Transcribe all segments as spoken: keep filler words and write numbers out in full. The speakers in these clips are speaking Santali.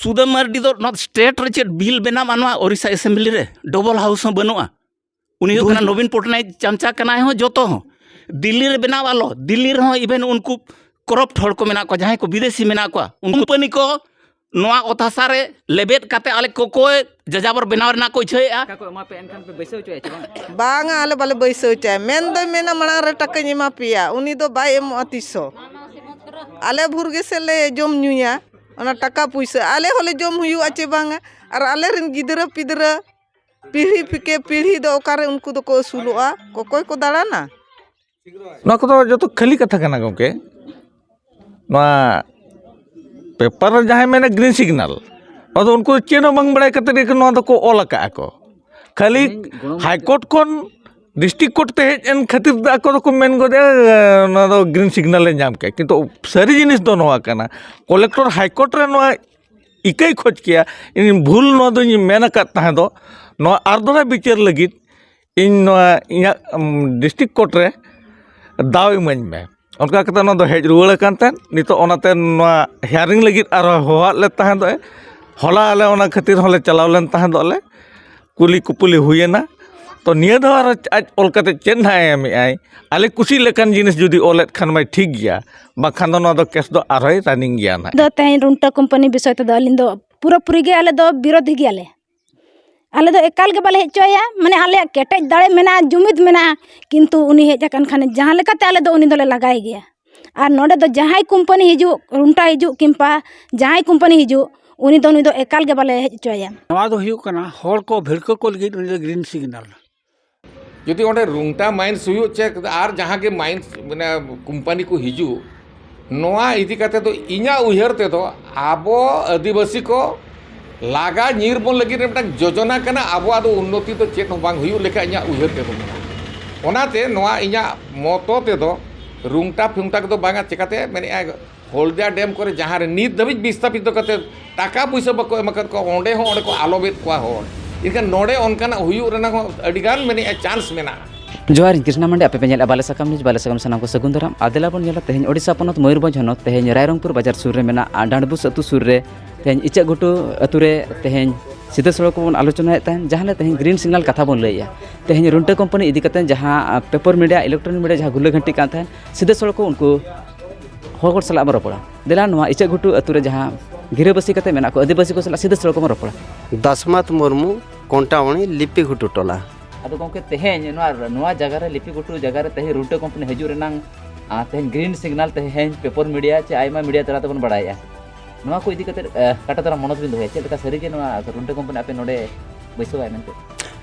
ᱥᱩᱫᱟᱹᱢ ᱢᱟᱨᱰᱤ ᱫᱚ ᱱᱚᱣᱟ ᱥᱴᱮᱴ ᱨᱮ ᱪᱮᱫ ᱵᱤᱞ ᱵᱮᱱᱟᱣᱟ? ᱱᱚᱣᱟ ᱳᱨᱤᱥᱟ ᱮᱥᱮᱢᱵᱞᱤ ᱨᱮ ᱰᱚᱵᱚᱞ ᱦᱟᱣᱩᱥ ᱦᱚᱸ ᱵᱟᱹᱱᱩᱜᱼᱟ᱾ ᱩᱱᱤ ᱦᱩᱭᱩᱜ ᱠᱟᱱᱟ ᱱᱚᱵᱤᱱ ᱯᱚᱴᱱᱟᱭᱮᱠ ᱪᱟᱢᱪᱟ ᱠᱟᱱᱟᱭ ᱦᱚᱸ ᱡᱚᱛᱚ ᱦᱚᱸ᱾ ᱫᱤᱞᱞᱤ ᱨᱮ ᱵᱮᱱᱟᱣ ᱟᱞᱚ, ᱫᱤᱞᱞᱤ ᱨᱮᱦᱚᱸ ᱤᱵᱷᱮᱱ ᱩᱱᱠᱩ ᱠᱚᱨᱚᱯᱴ ᱦᱚᱲ ᱠᱚ ᱢᱮᱱᱟᱜ ᱠᱚᱣᱟ, ᱡᱟᱦᱟᱸᱭ ᱠᱚ ᱵᱤᱫᱮᱥᱤ ᱢᱮᱱᱟᱜ ᱠᱚᱣᱟ, ᱩᱱᱠᱩ ᱠᱳᱢᱯᱟᱱᱤ ᱠᱚ ᱱᱚᱣᱟ ᱚᱛ ᱦᱟᱥᱟ ᱨᱮ ᱞᱮᱵᱮᱫ ᱠᱟᱛᱮ ᱟᱞᱮ ᱠᱚᱠᱚᱭ ᱡᱟᱡᱟᱵᱚᱨ ᱵᱮᱱᱟᱣ ᱨᱮᱱᱟᱜ ᱠᱚ ᱤᱪᱷᱟᱹᱭᱮᱫᱼᱟ᱾ ᱴᱟᱠᱟ ᱠᱚ ᱮᱢᱟ ᱯᱮ, ᱮᱱᱠᱷᱟᱱ ᱯᱮ ᱵᱟᱹᱭᱥᱟᱹᱣ ᱦᱚᱪᱚᱭᱟ ᱪᱮ ᱵᱟᱝ? ᱵᱟᱝᱟ, ᱟᱞᱮ ᱵᱟᱞᱮ ᱵᱟᱹᱭᱥᱟᱹᱣ ᱦᱚᱪᱚᱭᱟ᱾ ᱢᱮᱱ ᱫᱚᱭ ᱢᱮᱱᱟ ᱢᱟᱲᱟᱝ ᱨᱮ ᱴᱟᱠᱟᱧ ᱮᱢᱟ ᱯᱮᱭᱟ, ᱩᱱᱤ ᱫᱚ ᱵᱟᱭ ᱮᱢᱚᱜᱼᱟ ᱛᱤᱥ ᱦᱚᱸ᱾ ᱟᱞᱮ ᱵᱷᱩᱨ ᱜᱮᱥᱮ ᱞᱮ ᱡᱚᱢ ᱧᱩᱭᱟ, ᱚᱱᱟ ᱴᱟᱠᱟ ᱯᱩᱭᱥᱟᱹ ᱟᱞᱮ ᱦᱚᱸᱞᱮ ᱡᱚᱢ ᱦᱩᱭᱩᱜᱼᱟ ᱪᱮ ᱵᱟᱝᱟ? ᱟᱨ ᱟᱞᱮᱨᱮᱱ ᱜᱤᱫᱽᱨᱟᱹ ᱯᱤᱫᱽᱨᱟᱹ ᱯᱤᱲᱦᱤ ᱯᱤᱠᱮ ᱯᱤᱲᱦᱤ ᱫᱚ ᱚᱠᱟᱨᱮ ᱩᱱᱠᱩ ᱫᱚᱠᱚ ᱟᱹᱥᱩᱞᱚᱜᱼᱟ? ᱠᱚᱠᱚᱭ ᱠᱚ ᱫᱟᱬᱟᱱᱟ? ᱱᱚᱣᱟ ᱠᱚᱫᱚ ᱡᱚᱛᱚ ᱠᱷᱟᱹᱞᱤ ᱠᱟᱛᱷᱟ ᱠᱟᱱᱟ ᱜᱚᱢᱠᱮ᱾ ᱱᱚᱣᱟ ᱯᱮᱯᱟᱨ ᱨᱮ ᱡᱟᱦᱟᱸᱭ ᱢᱮᱱᱟ ᱜᱨᱤᱱ ᱥᱤᱜᱽᱱᱟᱞ, ᱱᱚᱣᱟ ᱫᱚ ᱩᱱᱠᱩ ᱫᱚ ᱪᱮᱫ ᱦᱚᱸ ᱵᱟᱝ ᱵᱟᱲᱟᱭ ᱠᱟᱛᱮ ᱜᱮ ᱱᱚᱣᱟ ᱫᱚᱠᱚ ᱚᱞ ᱟᱠᱟᱫᱼᱟ ᱠᱚ᱾ ᱠᱷᱟᱹᱞᱤ ᱦᱟᱭᱠᱳᱨᱴ ᱠᱷᱚᱱ ᱰᱤᱥᱴᱨᱤᱠᱴ ᱠᱳᱨᱴ ᱛᱮ ᱦᱮᱡ ᱮᱱ ᱠᱷᱟᱹᱛᱤᱨ ᱛᱮ ᱟᱠᱚ ᱫᱚᱠᱚ ᱢᱮᱱ ᱜᱚᱫᱮᱜᱼᱟ, ᱱᱚᱣᱟ ᱫᱚ ᱜᱨᱤᱱ ᱥᱤᱜᱽᱱᱟᱞ ᱞᱮ ᱧᱟᱢ ᱠᱮᱫᱼᱟ, ᱠᱤᱱᱛᱩ ᱥᱟᱹᱨᱤ ᱡᱤᱱᱤᱥ ᱫᱚ ᱱᱚᱣᱟ ᱠᱟᱱᱟ, ᱠᱚᱞᱮᱠᱴᱚᱨ ᱦᱟᱭᱠᱳᱨᱴ ᱨᱮ ᱱᱚᱣᱟ ᱤᱠᱟᱹᱭ ᱠᱷᱚᱡᱽ ᱠᱮᱭᱟ, ᱤᱧ ᱵᱷᱩᱞ ᱱᱚᱣᱟ ᱫᱚᱧ ᱢᱮᱱ ᱟᱠᱟᱫ ᱛᱟᱦᱮᱸ ᱫᱚ, ᱱᱚᱣᱟ ᱟᱨ ᱫᱚᱦᱲᱟ ᱵᱤᱪᱟᱹᱨ ᱞᱟᱹᱜᱤᱫ ᱤᱧ ᱱᱚᱣᱟ ᱤᱧᱟᱹᱜ ᱰᱤᱥᱴᱨᱤᱠᱴ ᱠᱳᱨᱴ ᱨᱮ ᱫᱟᱣ ᱤᱢᱟᱹᱧ ᱢᱮ᱾ ᱚᱱᱠᱟ ᱠᱟᱛᱮ ᱱᱚᱣᱟ ᱫᱚ ᱦᱮᱡ ᱨᱩᱣᱟᱹᱲ ᱟᱠᱟᱱ ᱛᱟᱦᱮᱸᱫ᱾ ᱱᱤᱛᱚᱜ ᱚᱱᱟᱛᱮ ᱱᱚᱣᱟ ᱦᱤᱭᱟᱨᱤᱝ ᱞᱟᱹᱜᱤᱫ ᱟᱨᱦᱚᱸ ᱦᱚᱦᱚᱣᱟᱫ ᱞᱮ ᱛᱟᱦᱮᱸ ᱫᱚ, ᱦᱚᱞᱟ ᱟᱞᱮ ᱚᱱᱟ ᱠᱷᱟᱹᱛᱤᱨ ᱦᱚᱸᱞᱮ ᱪᱟᱞᱟᱣ ᱞᱮᱱ ᱛᱟᱦᱮᱸ ᱫᱚ, ᱟᱞᱮ ᱠᱩᱞᱤ ᱠᱩᱯᱩᱞᱤ ᱦᱩᱭᱮᱱᱟ᱾ ᱛᱚ ᱱᱤᱭᱟᱹ ᱫᱷᱟᱣ ᱟᱨ ᱟᱡ ᱚᱞ ᱠᱟᱛᱮ ᱪᱮᱫ ᱱᱟᱦᱟᱜ ᱮ ᱮᱢᱮᱜᱼᱟᱭ? ᱟᱞᱮ ᱠᱩᱥᱤ ᱞᱮᱠᱟᱱ ᱡᱤᱱᱤᱥ ᱡᱩᱫᱤ ᱚᱞᱮᱫ ᱠᱷᱟᱱ ᱢᱟᱭ ᱴᱷᱤᱠ ᱜᱮᱭᱟ, ᱵᱟᱠᱷᱟᱱ ᱫᱚ ᱱᱚᱣᱟ ᱫᱚ ᱠᱮᱥ ᱫᱚ ᱟᱨᱦᱚᱸᱭ ᱨᱟᱱᱤᱝ ᱜᱮᱭᱟ ᱱᱟᱦᱟᱜ᱾ ᱫᱚ ᱛᱮᱦᱮᱧ ᱨᱩᱱᱴᱟ ᱠᱳᱢᱯᱟᱱᱤ ᱵᱤᱥᱚᱭ ᱛᱮᱫᱚ ᱟᱹᱞᱤᱧ ᱫᱚ ᱯᱩᱨᱟᱹᱯᱩᱨᱤ ᱜᱮ ᱟᱞᱮ ᱫᱚ ᱵᱤᱨᱳᱫᱷᱤ ᱜᱮᱭᱟᱞᱮ᱾ ᱟᱞᱮ ᱫᱚ ᱮᱠᱟᱞ ᱜᱮ ᱵᱟᱞᱮ ᱦᱮᱡ ᱦᱚᱪᱚ ᱟᱭᱟ᱾ ᱢᱟᱱᱮ ᱟᱞᱮᱭᱟᱜ ᱠᱮᱴᱮᱡ ᱫᱟᱲᱮ ᱢᱮᱱᱟᱜᱼᱟ, ᱡᱩᱢᱤᱫ ᱢᱮᱱᱟᱜᱼᱟ, ᱠᱤᱱᱛᱩ ᱩᱱᱤ ᱦᱮᱡ ᱟᱠᱟᱱ ᱠᱷᱟᱱ ᱡᱟᱦᱟᱸ ᱞᱮᱠᱟᱛᱮ ᱟᱞᱮ ᱫᱚ ᱩᱱᱤ ᱫᱚᱞᱮ ᱞᱟᱜᱟᱭ ᱜᱮᱭᱟ᱾ ᱟᱨ ᱱᱚᱰᱮ ᱫᱚ ᱡᱟᱦᱟᱸᱭ ᱠᱳᱢᱯᱟᱱᱤ ᱦᱤᱡᱩᱜ, ᱨᱩᱱᱴᱟ ᱦᱤᱡᱩᱜ ᱠᱤᱝᱵᱟ ᱡᱟᱦᱟᱸᱭ ᱠᱳᱢᱯᱟᱱᱤ ᱦᱤᱡᱩᱜ, ᱩᱱᱤ ᱫᱚ, ᱩᱱᱤ ᱫᱚ ᱮᱠᱟᱞ ᱜᱮ ᱵᱟᱞᱮ ᱦᱮᱡ ᱦᱚᱪᱚ ᱟᱭᱟ᱾ ᱱᱚᱣᱟ ᱫᱚ ᱦᱩᱭᱩᱜ ᱠᱟᱱᱟ ᱦᱚᱲ ᱠᱚ ᱵᱷᱤᱲᱠᱟᱹᱣ ᱠᱚ ᱞᱟᱹᱜᱤᱫ ᱩᱱᱤ ᱫᱚ ᱜᱨᱤᱱ ᱥᱤᱜᱽᱱᱟᱞ᱾ ᱡᱩᱫᱤ ᱚᱸᱰᱮ ᱨᱩᱝᱴᱟ ᱢᱟᱭᱤᱱᱥ ᱦᱩᱭᱩᱜ ᱪᱮ ᱟᱨ ᱡᱟᱦᱟᱸ ᱜᱮ ᱢᱟᱭᱤᱱᱥ, ᱢᱟᱱᱮ, ᱠᱳᱢᱯᱟᱱᱤ ᱠᱚ ᱦᱤᱡᱩᱜ, ᱱᱚᱣᱟ ᱤᱫᱤ ᱠᱟᱛᱮ ᱫᱚ ᱤᱧᱟᱹᱜ ᱩᱭᱦᱟᱹᱨ ᱛᱮᱫᱚ ᱟᱵᱚ ᱟᱹᱫᱤᱵᱟᱹᱥᱤ ᱠᱚ ᱞᱟᱜᱟ ᱧᱤᱨ ᱵᱚᱱ ᱞᱟᱹᱜᱤᱫ ᱨᱮ ᱢᱤᱫᱴᱟᱝ ᱡᱳᱡᱚᱱᱟ ᱠᱟᱱᱟ᱾ ᱟᱵᱚᱣᱟᱜ ᱫᱚ ᱩᱱᱱᱚᱛᱤ ᱫᱚ ᱪᱮᱫ ᱦᱚᱸ ᱵᱟᱝ ᱦᱩᱭᱩᱜ ᱞᱮᱠᱟ ᱤᱧᱟᱹᱜ ᱩᱭᱦᱟᱹᱨ ᱛᱮᱫᱚ ᱢᱮᱱᱟᱜᱼᱟ᱾ ᱚᱱᱟᱛᱮ ᱱᱚᱣᱟ ᱤᱧᱟᱹᱜ ᱢᱚᱛᱚ ᱛᱮᱫᱚ ᱨᱩᱝᱴᱟ ᱯᱷᱤᱝᱴᱟ ᱠᱚᱫᱚ ᱵᱟᱝᱟ᱾ ᱪᱮᱠᱟᱛᱮ ᱢᱮᱱᱮᱫᱼᱟ, ᱦᱚᱞᱫᱤᱭᱟ ᱰᱮᱢ ᱠᱚᱨᱮ ᱡᱟᱦᱟᱸ ᱨᱮ ᱱᱤᱛ ᱫᱷᱟᱹᱵᱤᱡ ᱵᱤᱥᱛᱷᱟᱯᱤᱛ ᱠᱟᱛᱮ ᱴᱟᱠᱟ ᱯᱩᱭᱥᱟᱹ ᱵᱟᱠᱚ ᱮᱢ ᱟᱠᱟᱫ ᱠᱚᱣᱟ, ᱚᱸᱰᱮ ᱦᱚᱸ ᱚᱸᱰᱮ ᱠᱚ ᱟᱞᱚᱵᱮᱫ ᱠᱚᱣᱟ ᱦᱚᱲ᱾ ᱮᱱᱠᱷᱟᱱ ᱱᱚᱰᱮ ᱚᱱᱠᱟᱱᱟᱜ ᱦᱩᱭᱩᱜ ᱨᱮᱱᱟᱜ ᱦᱚᱸ ᱟᱹᱰᱤᱜᱟᱱ ᱢᱮᱱᱮᱫᱼᱟ ᱪᱟᱱᱥ ᱢᱮᱱᱟᱜᱼᱟ᱾ ᱡᱚᱦᱟᱨ, ᱤᱧ ᱠᱨᱤᱥᱱᱟ ᱢᱟᱱᱰᱤ, ᱟᱯᱮ ᱯᱮ ᱧᱮᱞᱮᱫᱼᱟ ᱵᱟᱞᱮ ᱥᱟᱠᱟᱢ ᱱᱤᱭᱩᱡᱽ᱾ ᱵᱟᱞᱮ ᱥᱟᱠᱟᱢ ᱥᱟᱱᱟᱢ ᱠᱚ ᱥᱟᱹᱜᱩᱱ ᱫᱟᱨᱟᱢ᱾ ᱟᱨ ᱫᱮᱞᱟ ᱵᱚᱱ ᱧᱮᱞᱟ ᱛᱮᱦᱮᱧ ᱳᱰᱤᱥᱟ ᱯᱚᱱᱚᱛ ᱢᱚᱭᱩᱨᱵᱷᱚᱸᱡᱽ ᱦᱚᱱᱚᱛ, ᱛᱮᱦᱮᱧ ᱨᱟᱭᱨᱚᱝᱯᱩᱨ ᱵᱟᱡᱟᱨ ᱥᱩᱨ ᱨᱮ ᱢᱮᱱᱟᱜᱼᱟ ᱰᱟᱸᱰᱵᱩᱥ ᱟᱹᱛᱩ ᱥᱩᱨ ᱨᱮ ᱛᱮᱦᱮᱧ ᱤᱪᱟᱹᱜ ᱜᱷᱩᱴᱩ ᱟᱹᱛᱩ ᱨᱮ ᱛᱮᱦᱮᱧ ᱥᱤᱫᱟᱹ ᱥᱚᱲᱚᱠ ᱵᱚᱱ ᱟᱞᱳᱪᱚᱱᱟᱭᱮᱫ ᱛᱟᱦᱮᱱ, ᱡᱟᱦᱟᱸ ᱨᱮ ᱛᱮᱦᱮᱧ ᱜᱨᱤᱱ ᱥᱤᱜᱽᱱᱟᱞ ᱠᱟᱛᱷᱟ ᱵᱚᱱ ᱞᱟᱹᱭᱮᱜᱼᱟ᱾ ᱛᱮᱦᱮᱧ ᱨᱩᱱᱴᱟᱹ ᱠᱳᱢᱯᱟᱱᱤ ᱤᱫᱤ ᱠᱟᱛᱮ ᱡᱟᱦᱟᱸ, ᱟ, ᱯᱮᱯᱟᱨ ᱢᱤᱰᱤᱭᱟ, ᱤᱞᱮᱠᱴᱨᱚᱱᱤᱠ ᱢᱤᱰᱤᱭᱟ ᱡᱟᱦᱟᱸ ᱜᱩᱞᱟᱹ ᱜᱷᱟᱹᱱᱴᱤ ᱠᱟᱱ ᱛᱟᱦᱮᱸᱱ, ᱥᱤᱫᱟᱹ ᱥᱚᱲᱚᱠ ᱩᱱᱠᱩ ᱦᱚᱲ ᱠᱚ ᱥᱟᱞᱟᱜ ᱵᱚᱱ ᱨᱚᱯᱚᱲᱟ᱾ ᱫᱮᱞᱟ ᱱᱚᱣᱟ ᱤᱪᱟᱹᱜ ᱜᱷᱩᱴᱩ ᱟᱹᱛᱩ ᱨᱮ ᱡᱟᱦᱟᱸ ᱜᱤᱨᱟᱹᱵᱟᱹᱥᱤ ᱠᱟᱛᱮ ᱢᱮᱱᱟᱜ ᱠᱚ ᱟᱹᱫᱤᱵᱟᱹᱥᱤ ᱠᱚ ᱥᱟᱞᱟᱜ ᱥᱤᱫᱟᱹ ᱥᱚᱲᱚᱠ ᱵᱚᱱ ᱨᱚᱯᱚᱲᱟ᱾ ᱫᱟᱥᱢᱟᱛ ᱢᱩᱨᱢᱩ, ᱠᱚᱱᱴᱟᱣᱟᱹᱱᱤ, ᱞᱤᱯᱤ ᱜᱷᱩᱴᱩ ᱴᱚᱞᱟ᱾ ᱟᱫᱚ ᱜᱚᱢᱠᱮ, ᱛᱮᱦᱮᱧ ᱱᱚᱣᱟ, ᱱᱚᱣᱟ ᱡᱟᱭᱜᱟ ᱨᱮ, ᱞᱤᱯᱤ ᱜᱷᱩᱴᱩ ᱡᱟᱭᱜᱟ ᱨᱮ ᱛᱮᱦᱮᱧ ᱨᱩᱱᱴᱟᱹ ᱠᱳᱢᱯᱟᱱᱤ ᱦᱤᱡᱩᱜ ᱨᱮᱱᱟᱜ, ᱟ, ᱛᱮᱦᱮᱧ ᱜᱨᱤᱱ ᱥᱤᱜᱽᱱᱟᱞ ᱛᱮᱦᱮᱧ ᱯᱮᱯᱟᱨ ᱢᱤᱰᱤᱭᱟ ᱪᱮ ᱟᱭᱢᱟ ᱢᱤᱰᱤᱭᱟ ᱛᱟᱞᱟ ᱛᱮᱵᱚᱱ ᱵᱟᱲᱟᱭᱮᱜᱼᱟ᱾ ᱱᱚᱣᱟ ᱠᱚ ᱤᱫᱤ ᱠᱟᱛᱮ, ᱟ, ᱚᱠᱟᱴᱟ ᱛᱟᱨᱟ ᱢᱚᱱᱚᱛ ᱵᱤᱱ ᱫᱚᱦᱚᱭᱟ? ᱪᱮᱫ ᱞᱮᱠᱟ ᱥᱟᱹᱨᱤᱜᱮ ᱱᱚᱣᱟ ᱨᱩᱱᱴᱟᱹ ᱠᱳᱢᱯᱟᱱᱤ ᱟᱯᱮ ᱱᱚᱰᱮ ᱵᱟᱹᱭᱥᱟᱹᱣᱟᱭ ᱢᱮᱱᱛᱮ?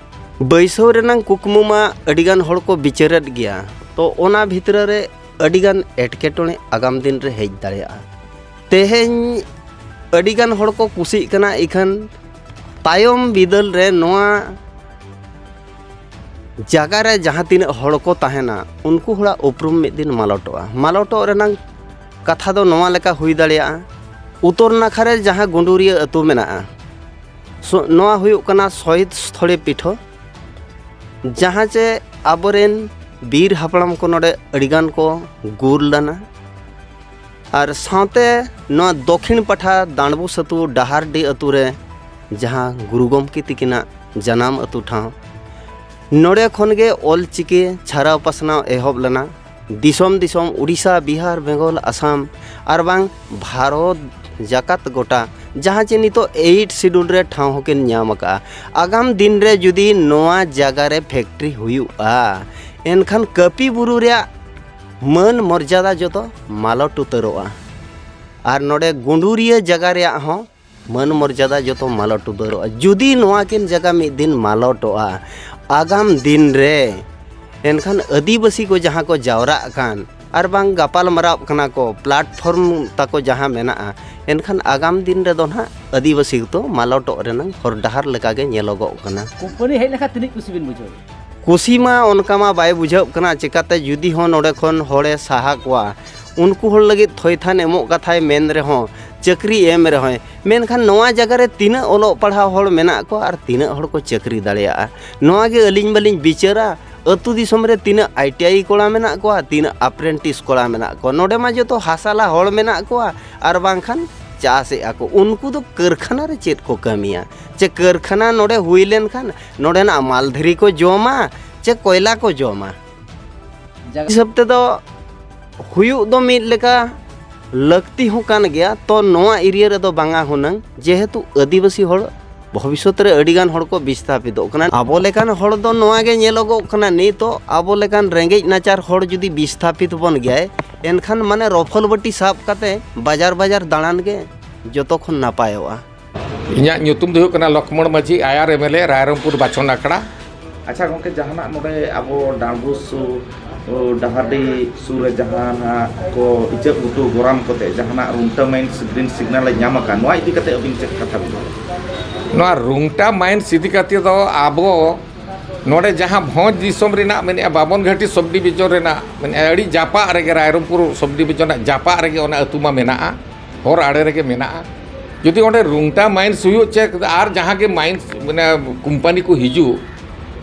ᱵᱟᱹᱭᱥᱟᱹᱣ ᱨᱮᱱᱟᱜ ᱠᱩᱠᱢᱩ ᱢᱟ ᱟᱹᱰᱤᱜᱟᱱ ᱦᱚᱲ ᱠᱚ ᱵᱤᱪᱟᱹᱨᱮᱫ ᱜᱮᱭᱟ, ᱛᱚ ᱚᱱᱟ ᱵᱷᱤᱛᱨᱤ ᱨᱮ ᱟᱹᱰᱤᱜᱟᱱ ᱮᱴᱠᱮᱴᱚᱬᱮ ᱟᱜᱟᱢ ᱫᱤᱱ ᱨᱮ ᱦᱮᱡ ᱫᱟᱲᱮᱭᱟᱜᱼᱟ᱾ ᱛᱮᱦᱮᱧ ᱟᱹᱰᱤᱜᱟᱱ ᱦᱚᱲ ᱠᱚ ᱠᱩᱥᱤᱜ ᱠᱟᱱᱟ, ᱤᱠᱷᱟᱹᱱ ᱛᱟᱭᱚᱢ ᱵᱤᱫᱟᱹᱞ ᱨᱮ ᱱᱚᱣᱟ ᱡᱟᱭᱜᱟ ᱨᱮ ᱡᱟᱦᱟᱸ ᱛᱤᱱᱟᱹᱜ ᱦᱚᱲ ᱠᱚ ᱛᱟᱦᱮᱱᱟ, ᱩᱱᱠᱩ ᱦᱚᱲᱟᱜ ᱩᱯᱨᱩᱢ ᱢᱤᱫ ᱫᱤᱱ ᱢᱟᱞᱚᱴᱚᱜᱼᱟ᱾ ᱢᱟᱞᱚᱴᱚᱜ ᱨᱮᱱᱟᱜ ᱠᱟᱛᱷᱟ ᱫᱚ ᱱᱚᱣᱟ ᱞᱮᱠᱟ ᱦᱩᱭ ᱫᱟᱲᱮᱭᱟᱜᱼᱟ, ᱩᱛᱛᱚᱨ ᱱᱟᱠᱷᱟ ᱨᱮ ᱡᱟᱦᱟᱸ ᱜᱩᱸᱰᱩᱨᱤᱭᱟᱹ ᱟᱹᱛᱩ ᱢᱮᱱᱟᱜᱼᱟ, ᱥᱚ-, ᱱᱚᱣᱟ ᱦᱩᱭᱩᱜ ᱠᱟᱱᱟ ᱥᱚᱦᱤᱫ ᱥᱛᱷᱚᱞᱤ ᱯᱤᱴᱷᱚ, ᱡᱟᱦᱟᱸ ᱪᱮ ᱟᱵᱚᱨᱮᱱ ᱵᱤᱨ ᱦᱟᱯᱲᱟᱢ ᱠᱚ ᱱᱚᱰᱮ ᱟᱹᱰᱤᱜᱟᱱ ᱠᱚ ᱜᱩᱨ ᱞᱮᱱᱟ᱾ ᱟᱨ ᱥᱟᱶᱛᱮ ᱱᱚᱣᱟ ᱫᱚᱠᱷᱤᱱ ᱯᱟᱴᱷᱟ ᱫᱟᱸᱰᱵᱩᱥ ᱟᱹᱛᱩ ᱰᱟᱦᱟᱨᱰᱤ ᱟᱹᱛᱩ ᱨᱮ ᱡᱟᱦᱟᱸ ᱜᱩᱨᱩ ᱜᱚᱢᱠᱮ ᱛᱤᱠᱤᱱᱟᱜ ᱡᱟᱱᱟᱢ ᱟᱹᱛᱩ ᱴᱷᱟᱶ, ᱱᱚᱰᱮ ᱠᱷᱚᱱ ᱜᱮ ᱚᱞ ᱪᱤᱠᱤ ᱪᱷᱟᱨᱟᱣ ᱯᱟᱥᱱᱟᱣ ᱮᱦᱚᱵ ᱞᱮᱱᱟ᱾ ᱫᱤᱥᱚᱢ ᱫᱤᱥᱚᱢ, ᱩᱰᱤᱥᱟ, ᱵᱤᱦᱟᱨ, ᱵᱮᱝᱜᱚᱞ, ᱟᱥᱟᱢ ᱟᱨ ᱵᱟᱝ ᱵᱷᱟᱨᱚᱛ ᱡᱟᱠᱟᱛ ᱜᱚᱴᱟ, ᱡᱟᱦᱟᱸ ᱪᱮ ᱱᱤᱛᱚᱜ ᱮᱭᱤᱴ ᱥᱤᱰᱩᱞ ᱨᱮ ᱴᱷᱟᱶ ᱦᱚᱸᱠᱤᱱ ᱧᱟᱢ ᱟᱠᱟᱫᱼᱟ᱾ ᱟᱜᱟᱢ ᱫᱤᱱ ᱨᱮ ᱡᱩᱫᱤ ᱱᱚᱣᱟ ᱡᱟᱭᱜᱟ ᱨᱮ ᱯᱷᱮᱠᱴᱨᱤ ᱦᱩᱭᱩᱜᱼᱟ, ᱮᱱᱠᱷᱟᱱ ᱠᱟᱹᱯᱤ ᱵᱩᱨᱩ ᱨᱮᱭᱟᱜ ᱢᱟᱹᱱ ᱢᱚᱨᱡᱟᱫᱟ ᱡᱚᱛᱚ ᱢᱟᱞᱚᱴ ᱩᱛᱟᱹᱨᱚᱜᱼᱟ᱾ ᱟᱨ ᱱᱚᱰᱮ ᱜᱩᱸᱰᱩᱨᱤᱭᱟᱹ ᱡᱟᱭᱜᱟ ᱨᱮᱭᱟᱜ ᱦᱚᱸ ᱢᱟᱹᱱ ᱢᱚᱨᱡᱟᱫᱟ ᱡᱚᱛᱚ ᱢᱟᱞᱚᱴ ᱩᱛᱟᱹᱨᱚᱜᱼᱟ᱾ ᱡᱩᱫᱤ ᱱᱚᱣᱟ ᱠᱤᱱ ᱡᱟᱭᱜᱟ ᱢᱤᱫ ᱫᱤᱱ ᱢᱟᱞᱚᱴᱚᱜᱼᱟ ᱟᱜᱟᱢ ᱫᱤᱱ ᱨᱮ, ᱮᱱᱠᱷᱟᱱ ᱟᱹᱫᱤᱵᱟᱹᱥᱤ ᱠᱚ ᱡᱟᱦᱟᱸ ᱠᱚ ᱡᱟᱣᱨᱟᱜ ᱠᱟᱱ ᱟᱨ ᱵᱟᱝ ᱜᱟᱯᱟᱞ ᱢᱟᱨᱟᱣ ᱠᱟᱱᱟ ᱠᱚ, ᱯᱞᱟᱴᱯᱷᱚᱨᱢ ᱛᱟᱠᱚ ᱡᱟᱦᱟᱸ ᱢᱮᱱᱟᱜᱼᱟ, ᱮᱱᱠᱷᱟᱱ ᱟᱜᱟᱢ ᱫᱤᱱ ᱨᱮᱫᱚ ᱱᱟᱦᱟᱜ ᱟᱹᱫᱤᱵᱟᱹᱥᱤ ᱠᱚ ᱢᱟᱞᱚᱴᱚᱜ ᱨᱮᱱᱟᱜ ᱦᱚᱨ ᱰᱟᱦᱟᱨ ᱞᱮᱠᱟᱜᱮ ᱧᱮᱞᱚᱜᱚᱜ ᱠᱟᱱᱟ᱾ ᱠᱳᱢᱯᱟᱱᱤ ᱦᱮᱡ ᱞᱮᱱᱠᱷᱟᱱ ᱛᱤᱱᱟᱹᱜ ᱠᱩᱥᱤ ᱵᱤᱱ ᱵᱩᱡᱷᱟᱹᱣ? ᱠᱩᱥᱤ ᱢᱟ ᱚᱱᱠᱟ ᱢᱟ ᱵᱟᱭ ᱵᱩᱡᱷᱟᱹᱜ ᱠᱟᱱᱟ, ᱪᱤᱠᱟᱛᱮ ᱡᱩᱫᱤ ᱦᱚᱸ ᱱᱚᱰᱮ ᱠᱷᱚᱱ ᱦᱚᱲᱮ ᱥᱟᱦᱟ ᱠᱚᱣᱟ, ᱩᱱᱠᱩ ᱦᱚᱲ ᱞᱟᱹᱜᱤᱫ ᱛᱷᱚᱭᱛᱷᱟᱱ ᱮᱢᱚᱜ ᱠᱟᱛᱷᱟᱭ ᱢᱮᱱ ᱨᱮᱦᱚᱸ, ᱪᱟᱹᱠᱨᱤ ᱮᱢ ᱨᱮᱦᱚᱸᱭ, ᱢᱮᱱᱠᱷᱟᱱ ᱱᱚᱣᱟ ᱡᱟᱭᱜᱟ ᱨᱮ ᱛᱤᱱᱟᱹᱜ ᱚᱞᱚᱜ ᱯᱟᱲᱦᱟᱣ ᱦᱚᱲ ᱢᱮᱱᱟᱜ ᱠᱚᱣᱟ ᱟᱨ ᱛᱤᱱᱟᱹᱜ ᱦᱚᱲ ᱠᱚ ᱪᱟᱹᱠᱨᱤ ᱫᱟᱲᱮᱭᱟᱜᱼᱟ? ᱱᱚᱣᱟ ᱜᱮ ᱟᱹᱞᱤᱧ ᱢᱟᱞᱤᱧ ᱵᱤᱪᱟᱹᱨᱟ᱾ ᱟᱹᱛᱩ ᱫᱤᱥᱚᱢ ᱨᱮ ᱛᱤᱱᱟᱹᱜ ᱟᱭ ᱴᱤ ᱟᱭ ᱠᱚᱲᱟ ᱢᱮᱱᱟᱜ ᱠᱚᱣᱟ, ᱛᱤᱱᱟᱹᱜ ᱟᱯᱨᱮᱱᱴᱤᱥ ᱠᱚᱲᱟ ᱢᱮᱱᱟᱜ ᱠᱚᱣᱟ, ᱱᱚᱰᱮ ᱢᱟ ᱡᱚᱛᱚ ᱦᱟᱥᱟᱞᱟ ᱦᱚᱲ ᱢᱮᱱᱟᱜ ᱠᱚᱣᱟ ᱟᱨ ᱵᱟᱝᱠᱷᱟᱱ ᱪᱟᱥᱮᱜᱼᱟ ᱠᱚ, ᱩᱱᱠᱩ ᱫᱚ ᱠᱟᱹᱨᱠᱷᱟᱱᱟ ᱨᱮ ᱪᱮᱫ ᱠᱚ ᱠᱟᱹᱢᱤᱭᱟ? ᱪᱮ ᱠᱟᱹᱨᱠᱷᱟᱱᱟ ᱱᱚᱰᱮ ᱦᱩᱭ ᱞᱮᱱᱠᱷᱟᱱ ᱱᱚᱰᱮᱱᱟᱜ ᱢᱟᱞ ᱫᱷᱤᱨᱤ ᱠᱚ ᱡᱚᱢᱟ ᱪᱮ ᱠᱚᱭᱞᱟ ᱠᱚ ᱡᱚᱢᱟ? ᱡᱟᱭᱜᱟ ᱦᱤᱥᱟᱹᱵ ᱛᱮᱫᱚ ᱦᱩᱭᱩᱜ ᱫᱚ ᱢᱤᱫ ᱞᱮᱠᱟ ᱞᱟᱹᱠᱛᱤ ᱦᱚᱸ ᱠᱟᱱ ᱜᱮᱭᱟ᱾ ᱛᱚ ᱱᱚᱣᱟ ᱮᱨᱤᱭᱟ ᱨᱮᱫᱚ ᱵᱟᱝᱟ ᱦᱩᱱᱟᱹᱝ, ᱡᱮᱦᱮᱛᱩ ᱟᱹᱫᱤᱵᱟᱹᱥᱤ ᱦᱚᱲ ᱵᱷᱚᱵᱤᱥᱥᱚᱛ ᱨᱮ ᱟᱹᱰᱤᱜᱟᱱ ᱦᱚᱲ ᱠᱚ ᱵᱤᱥᱛᱷᱟᱯᱤᱛᱚᱜ ᱠᱟᱱᱟ᱾ ᱟᱵᱚ ᱞᱮᱠᱟᱱ ᱦᱚᱲ ᱫᱚ ᱱᱚᱣᱟ ᱜᱮ ᱧᱮᱞᱚᱜᱚᱜ ᱠᱟᱱᱟ, ᱱᱤᱛᱚᱜ ᱟᱵᱚ ᱞᱮᱠᱟᱱ ᱨᱮᱸᱜᱮᱡ ᱱᱟᱪᱟᱨ ᱦᱚᱲ ᱡᱩᱫᱤ ᱵᱤᱥᱛᱷᱟᱯᱤᱛ ᱵᱚᱱ ᱜᱮᱭᱟᱭ, ᱮᱱᱠᱷᱟᱱ ᱢᱟᱱᱮ ᱨᱚᱯᱷᱚᱞ ᱵᱟᱹᱴᱤ ᱥᱟᱵ ᱠᱟᱛᱮ ᱵᱟᱡᱟᱨ ᱵᱟᱡᱟᱨ ᱫᱟᱬᱟᱱ ᱜᱮ ᱡᱚᱛᱚ ᱠᱷᱚᱱ ᱱᱟᱯᱟᱭᱚᱜᱼᱟ᱾ ᱤᱧᱟᱹᱜ ᱧᱩᱛᱩᱢ ᱫᱚ ᱦᱩᱭᱩᱜ ᱠᱟᱱᱟ ᱞᱚᱠᱷᱢᱚᱬ ᱢᱟᱹᱡᱷᱤ, ᱟᱭᱟᱨ ᱮᱢ ᱮᱞ ᱮ, ᱨᱟᱭᱨᱚᱝᱯᱩᱨ ᱵᱟᱪᱷᱚᱱ ᱟᱠᱷᱲᱟ᱾ ᱟᱪᱪᱷᱟ ᱜᱚᱝᱠᱮ, ᱡᱟᱦᱟᱱᱟᱜ ᱱᱚᱰᱮ ᱟᱵᱚ ᱰᱟᱸᱰᱵᱩᱥ ᱥᱩᱨ, ᱰᱟᱦᱟᱨᱰᱤ ᱥᱩᱨ ᱨᱮ ᱡᱟᱦᱟᱱᱟᱜ ᱠᱚ ᱤᱪᱟᱹᱜ ᱜᱷᱩᱴᱩ ᱜᱚᱨᱟᱢ ᱠᱚᱛᱮ ᱡᱟᱦᱟᱱᱟᱜ ᱨᱩᱝᱴᱟ ᱢᱟᱭᱤᱱᱥ ᱜᱨᱤᱱ ᱥᱤᱜᱽᱱᱟᱞ ᱮ ᱧᱟᱢ ᱟᱠᱟᱫ, ᱱᱚᱣᱟ ᱤᱫᱤ ᱠᱟᱛᱮ ᱟᱹᱵᱤᱱ ᱪᱮᱫ ᱠᱟᱛᱷᱟ ᱵᱤᱱ ᱢᱮᱱᱟ? ᱱᱚᱣᱟ ᱨᱩᱝᱴᱟ ᱢᱟᱭᱤᱱᱥ ᱤᱫᱤ ᱠᱟᱛᱮ ᱫᱚ ᱟᱵᱚ ᱱᱚᱰᱮ ᱡᱟᱦᱟᱸ ᱵᱷᱚᱸᱡᱽ ᱫᱤᱥᱚᱢ ᱨᱮᱱᱟᱜ ᱢᱮᱱᱮᱜᱼᱟ, ᱵᱟᱵᱚᱱ ᱜᱷᱟᱹᱴᱤ ᱥᱚᱵᱽ ᱰᱤᱵᱷᱤᱡᱚᱱ ᱨᱮᱱᱟᱜ ᱢᱮᱱᱮᱜᱼᱟ, ᱟᱹᱰᱤ ᱡᱟᱯᱟᱜ ᱨᱮᱜᱮ, ᱨᱟᱭᱨᱚᱝᱯᱩᱨ ᱥᱚᱵᱽ ᱰᱤᱵᱷᱤᱡᱚᱱ ᱨᱮᱱᱟᱜ ᱡᱟᱯᱟᱜ ᱨᱮᱜᱮ ᱚᱱᱟ ᱟᱹᱛᱩ ᱢᱟ ᱢᱮᱱᱟᱜᱼᱟ, ᱦᱚᱨ ᱟᱲᱮ ᱨᱮᱜᱮ ᱢᱮᱱᱟᱜᱼᱟ᱾ ᱡᱩᱫᱤ ᱚᱸᱰᱮ ᱨᱩᱝᱴᱟ ᱢᱟᱭᱤᱱᱥ ᱦᱩᱭᱩᱜ ᱪᱮ ᱟᱨ ᱡᱟᱦᱟᱸ ᱜᱮ ᱢᱟᱭᱤᱱᱥ ᱢᱟᱱᱮ ᱠᱳᱢᱯᱟᱱᱤ ᱠᱚ ᱦᱤᱡᱩᱜ,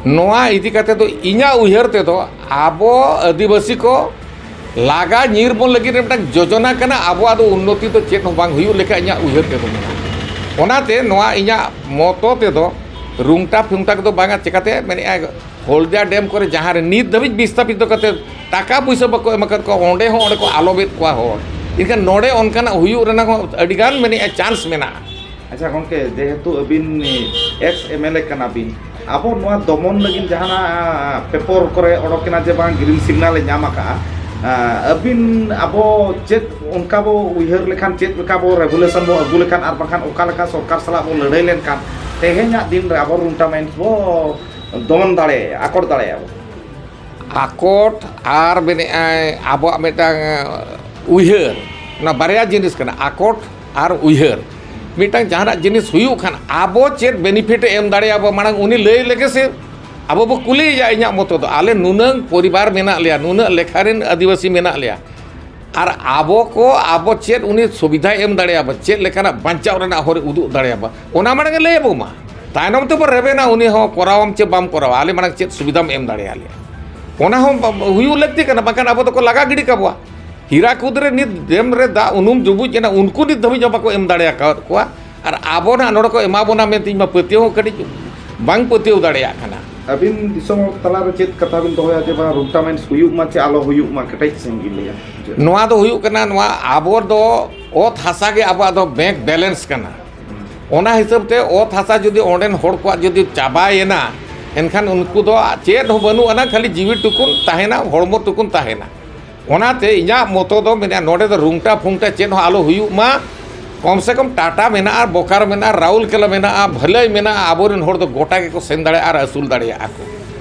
ᱱᱚᱣᱟ ᱤᱫᱤ ᱠᱟᱛᱮ ᱫᱚ ᱤᱧᱟᱹᱜ ᱩᱭᱦᱟᱹᱨ ᱛᱮᱫᱚ ᱟᱵᱚ ᱟᱹᱫᱤᱵᱟᱹᱥᱤ ᱠᱚ ᱞᱟᱜᱟ ᱧᱤᱨ ᱵᱚᱱ ᱞᱟᱹᱜᱤᱫ ᱨᱮ ᱢᱤᱫᱴᱟᱝ ᱡᱳᱡᱚᱱᱟ ᱠᱟᱱᱟ᱾ ᱟᱵᱚᱣᱟᱜ ᱫᱚ ᱩᱱᱱᱚᱛᱤ ᱫᱚ ᱪᱮᱫ ᱦᱚᱸ ᱵᱟᱝ ᱦᱩᱭᱩᱜ ᱞᱮᱠᱟ ᱤᱧᱟᱹᱜ ᱩᱭᱦᱟᱹᱨ ᱛᱮᱫᱚ ᱢᱮᱱᱟᱜᱼᱟ᱾ ᱚᱱᱟᱛᱮ ᱱᱚᱣᱟ ᱤᱧᱟᱹᱜ ᱢᱚᱛᱚ ᱛᱮᱫᱚ ᱨᱩᱝᱴᱟ ᱯᱷᱩᱝᱴᱟ ᱠᱚᱫᱚ ᱵᱟᱝᱟ᱾ ᱪᱮᱠᱟᱛᱮ ᱢᱮᱱᱮᱫᱼᱟ, ᱦᱚᱞᱫᱤᱭᱟ ᱰᱮᱢ ᱠᱚᱨᱮ ᱡᱟᱦᱟᱸ ᱨᱮ ᱱᱤᱛ ᱫᱷᱟᱹᱵᱤᱡ ᱵᱤᱥᱛᱷᱟᱯᱤᱛ ᱠᱟᱛᱮ ᱴᱟᱠᱟ ᱯᱩᱭᱥᱟᱹ ᱵᱟᱠᱚ ᱮᱢ ᱟᱠᱟᱫ ᱠᱚᱣᱟ, ᱚᱸᱰᱮ ᱦᱚᱸ ᱚᱸᱰᱮ ᱠᱚ ᱟᱞᱚᱵᱮᱫ ᱠᱚᱣᱟ ᱦᱚᱲ᱾ ᱮᱱᱠᱷᱟᱱ ᱱᱚᱰᱮ ᱚᱱᱠᱟᱱᱟᱜ ᱦᱩᱭᱩᱜ ᱨᱮᱱᱟᱜ ᱦᱚᱸ ᱟᱹᱰᱤᱜᱟᱱ ᱢᱮᱱᱮᱫᱼᱟ ᱪᱟᱱᱥ ᱢᱮᱱᱟᱜᱼᱟ᱾ ᱟᱪᱪᱷᱟ ᱜᱚᱝᱠᱮ, ᱡᱮᱦᱮᱛᱩ ᱟᱹᱵᱤᱱ ᱮᱠᱥ ᱮᱢ ᱮᱞ ᱮ ᱠᱟᱱᱟ ᱵᱤᱱ, ᱟᱵᱚ ᱱᱚᱣᱟ ᱫᱚᱢᱚᱱ ᱞᱟᱹᱜᱤᱫ ᱡᱟᱦᱟᱱᱟᱜ ᱯᱮᱯᱚᱨ ᱠᱚᱨᱮ ᱚᱰᱚᱠ ᱮᱱᱟ ᱡᱮ ᱵᱟᱝ ᱜᱨᱤᱱ ᱥᱤᱜᱽᱱᱟᱞ ᱮ ᱧᱟᱢ ᱟᱠᱟᱫᱼᱟ, ᱟᱹᱵᱤᱱ ᱟᱵᱚ ᱪᱮᱫ ᱚᱱᱠᱟ ᱵᱚ ᱩᱭᱦᱟᱹᱨ ᱞᱮᱠᱷᱟᱱ, ᱪᱮᱫ ᱞᱮᱠᱟ ᱵᱚ ᱨᱮᱜᱩᱞᱮᱥᱚᱱ ᱵᱚ ᱟᱹᱜᱩ ᱞᱮᱠᱷᱟᱱ ᱟᱨ ᱵᱟᱝᱠᱷᱟᱱ ᱚᱠᱟ ᱞᱮᱠᱟ ᱥᱚᱨᱠᱟᱨ ᱥᱟᱞᱟᱜ ᱵᱚ ᱞᱟᱹᱲᱦᱟᱹᱭ ᱞᱮᱱᱠᱷᱟᱱ ᱛᱮᱦᱮᱧᱟᱜ ᱫᱤᱱ ᱨᱮ ᱟᱵᱚ ᱨᱩᱝᱴᱟ ᱢᱟᱭᱤᱱᱥ ᱵᱚ ᱫᱚᱢᱚᱱ ᱫᱟᱲᱮᱭᱟᱜᱼᱟ, ᱟᱠᱚᱴ ᱫᱟᱲᱮᱭᱟᱜᱼᱟ ᱵᱚ? ᱟᱠᱚᱴ ᱟᱨ ᱢᱮᱱᱮᱫᱼᱟᱭ ᱟᱵᱚᱣᱟᱜ ᱢᱤᱫᱴᱟᱝ ᱩᱭᱦᱟᱹᱨ, ᱚᱱᱟ ᱵᱟᱨᱭᱟ ᱡᱤᱱᱤᱥ ᱠᱟᱱᱟ, ᱟᱠᱚᱴ ᱟᱨ ᱩᱭᱦᱟᱹᱨ᱾ ᱢᱤᱫᱴᱟᱝ ᱡᱟᱦᱟᱱᱟᱜ ᱡᱤᱱᱤᱥ ᱦᱩᱭᱩᱜ ᱠᱷᱟᱱ ᱟᱵᱚ ᱪᱮᱫ ᱵᱮᱱᱤᱯᱷᱤᱴ ᱮ ᱮᱢ ᱫᱟᱲᱮᱭᱟᱵᱚ, ᱢᱟᱲᱟᱝ ᱩᱱᱤ ᱞᱟᱹᱭ ᱞᱮᱜᱮ ᱥᱮ᱾ ᱟᱵᱚ ᱵᱚ ᱠᱩᱞᱤᱭᱮᱭᱟ, ᱤᱧᱟᱹᱜ ᱢᱚᱛᱚ ᱫᱚ ᱟᱞᱮ ᱱᱩᱱᱟᱹᱝ ᱯᱚᱨᱤᱵᱟᱨ ᱢᱮᱱᱟᱜ ᱞᱮᱭᱟ, ᱱᱩᱱᱟᱹᱜ ᱞᱮᱠᱷᱟ ᱨᱮᱱ ᱟᱹᱫᱤᱵᱟᱹᱥᱤ ᱢᱮᱱᱟᱜ ᱞᱮᱭᱟ, ᱟᱨ ᱟᱵᱚ ᱠᱚ ᱟᱵᱚ ᱪᱮᱫ ᱩᱱᱤ ᱥᱩᱵᱤᱫᱷᱟᱭ ᱮᱢ ᱫᱟᱲᱮᱭᱟᱵᱚ, ᱪᱮᱫ ᱞᱮᱠᱟᱱᱟᱜ ᱵᱟᱧᱪᱟᱣ ᱨᱮᱱᱟᱜ ᱦᱚᱨ ᱩᱫᱩᱜ ᱫᱟᱲᱮᱭᱟᱵᱚ, ᱚᱱᱟ ᱢᱟᱲᱟᱝ ᱮ ᱞᱟᱹᱭ ᱟᱵᱚ ᱢᱟ᱾ ᱛᱟᱭᱱᱚᱢ ᱛᱮᱵᱚ ᱨᱮᱵᱮᱱᱟ, ᱩᱱᱤ ᱦᱚᱸ ᱠᱚᱨᱟᱣᱟᱢ ᱪᱮ ᱵᱟᱢ ᱠᱚᱨᱟᱣᱟ, ᱟᱞᱮ ᱢᱟᱲᱟᱝ ᱪᱮᱫ ᱥᱩᱵᱤᱫᱷᱟᱢ ᱮᱢ ᱫᱟᱲᱮᱭᱟᱞᱮᱭᱟ, ᱚᱱᱟ ᱦᱚᱸ ᱵᱟ- ᱦᱩᱭᱩᱜ ᱞᱟᱹᱠᱛᱤ ᱠᱟᱱᱟ, ᱵᱟᱝᱠᱷᱟᱱ ᱟᱵᱚ ᱫᱚᱠᱚ ᱞᱟᱜᱟ ᱜᱤᱰᱤ ᱠᱟᱵᱚᱣᱟ᱾ ᱦᱤᱨᱟᱠᱩᱫᱽ ᱨᱮ ᱱᱤᱛ ᱰᱮᱢ ᱨᱮ ᱫᱟᱜ ᱩᱱᱩᱢ ᱡᱩᱵᱩᱡ ᱮᱱᱟ, ᱩᱱᱠᱩ ᱱᱤᱛ ᱫᱷᱟᱹᱵᱤᱡ ᱦᱚᱸ ᱵᱟᱠᱚ ᱮᱢ ᱫᱟᱲᱮ ᱟᱠᱟᱫ ᱠᱚᱣᱟ᱾ ᱟᱨ ᱟᱵᱚ ᱱᱟᱦᱟᱜ ᱱᱚᱰᱮ ᱠᱚ ᱮᱢᱟ ᱵᱚᱱᱟ ᱢᱮᱱᱛᱮ ᱤᱧ ᱢᱟ ᱯᱟᱹᱛᱭᱟᱹᱣ ᱦᱚᱸ ᱠᱟᱹᱴᱤᱡ ᱵᱟᱝ ᱯᱟᱹᱛᱭᱟᱹᱣ ᱫᱟᱲᱮᱭᱟᱜ ᱠᱟᱱᱟ᱾ ᱟᱹᱵᱤᱱ ᱫᱤᱥᱚᱢ ᱦᱚᱲ ᱛᱟᱞᱟᱨᱮ ᱪᱮᱫ ᱠᱟᱛᱷᱟ ᱵᱤᱱ ᱫᱚᱦᱚᱭᱟ ᱡᱮ ᱵᱟᱝ ᱨᱩᱴᱟᱢᱮᱱᱴᱥ ᱦᱩᱭᱩᱜ ᱢᱟ ᱪᱮ ᱟᱞᱚ ᱦᱩᱭᱩᱜ ᱢᱟ, ᱠᱮᱴᱮᱡ ᱥᱟᱺᱦᱤᱡ ᱵᱤᱱ ᱞᱟᱹᱭᱟ? ᱱᱚᱣᱟ ᱫᱚ ᱦᱩᱭᱩᱜ ᱠᱟᱱᱟ, ᱱᱚᱣᱟ ᱟᱵᱚ ᱫᱚ ᱚᱛ ᱦᱟᱥᱟ ᱜᱮ ᱟᱵᱚᱣᱟᱜ ᱫᱚ ᱵᱮᱝᱠ ᱵᱮᱞᱮᱱᱥ ᱠᱟᱱᱟ᱾ ᱚᱱᱟ ᱦᱤᱥᱟᱹᱵ ᱛᱮ ᱚᱛ ᱦᱟᱥᱟ ᱡᱩᱫᱤ ᱚᱸᱰᱮᱱ ᱦᱚᱲ ᱠᱚᱣᱟᱜ ᱡᱩᱫᱤ ᱪᱟᱵᱟᱭᱮᱱᱟ, ᱮᱱᱠᱷᱟᱱ ᱩᱱᱠᱩ ᱫᱚ ᱪᱮᱫ ᱦᱚᱸ ᱵᱟᱹᱱᱩᱜ ᱟᱱᱟ, ᱠᱷᱟᱹᱞᱤ ᱡᱤᱣᱤ ᱴᱩᱠᱩᱱ ᱛᱟᱦᱮᱱᱟ, ᱦᱚᱲᱢᱚ ᱴᱩᱠᱩᱱ ᱛᱟᱦᱮᱱᱟ᱾ ᱚᱱᱟᱛᱮ ᱤᱧᱟᱹᱜ ᱢᱚᱛᱚ ᱫᱚ ᱢᱮᱱᱟ, ᱱᱚᱰᱮ ᱫᱚ ᱨᱩᱝᱴᱟ ᱯᱷᱩᱝᱴᱟ ᱪᱮᱫ ᱦᱚᱸ ᱟᱞᱚ ᱦᱩᱭᱩᱜ ᱢᱟ᱾ ᱠᱚᱢ ᱥᱮ ᱠᱚᱢ ᱴᱟᱴᱟ ᱢᱮᱱᱟᱜᱼᱟ, ᱵᱳᱠᱟᱨᱳ ᱢᱮᱱᱟᱜᱼᱟ, ᱨᱟᱩᱨᱠᱮᱞᱟ ᱢᱮᱱᱟᱜᱼᱟ, ᱵᱷᱟᱹᱞᱟᱹᱭ ᱢᱮᱱᱟᱜᱼᱟ, ᱟᱵᱚᱨᱮᱱ ᱦᱚᱲ ᱫᱚ ᱜᱚᱴᱟ ᱜᱮᱠᱚ ᱥᱮᱱ ᱫᱟᱲᱮᱭᱟᱜᱼᱟ ᱟᱨ ᱟᱹᱥᱩᱞ ᱫᱟᱲᱮᱭᱟᱜᱼᱟ ᱠᱚ᱾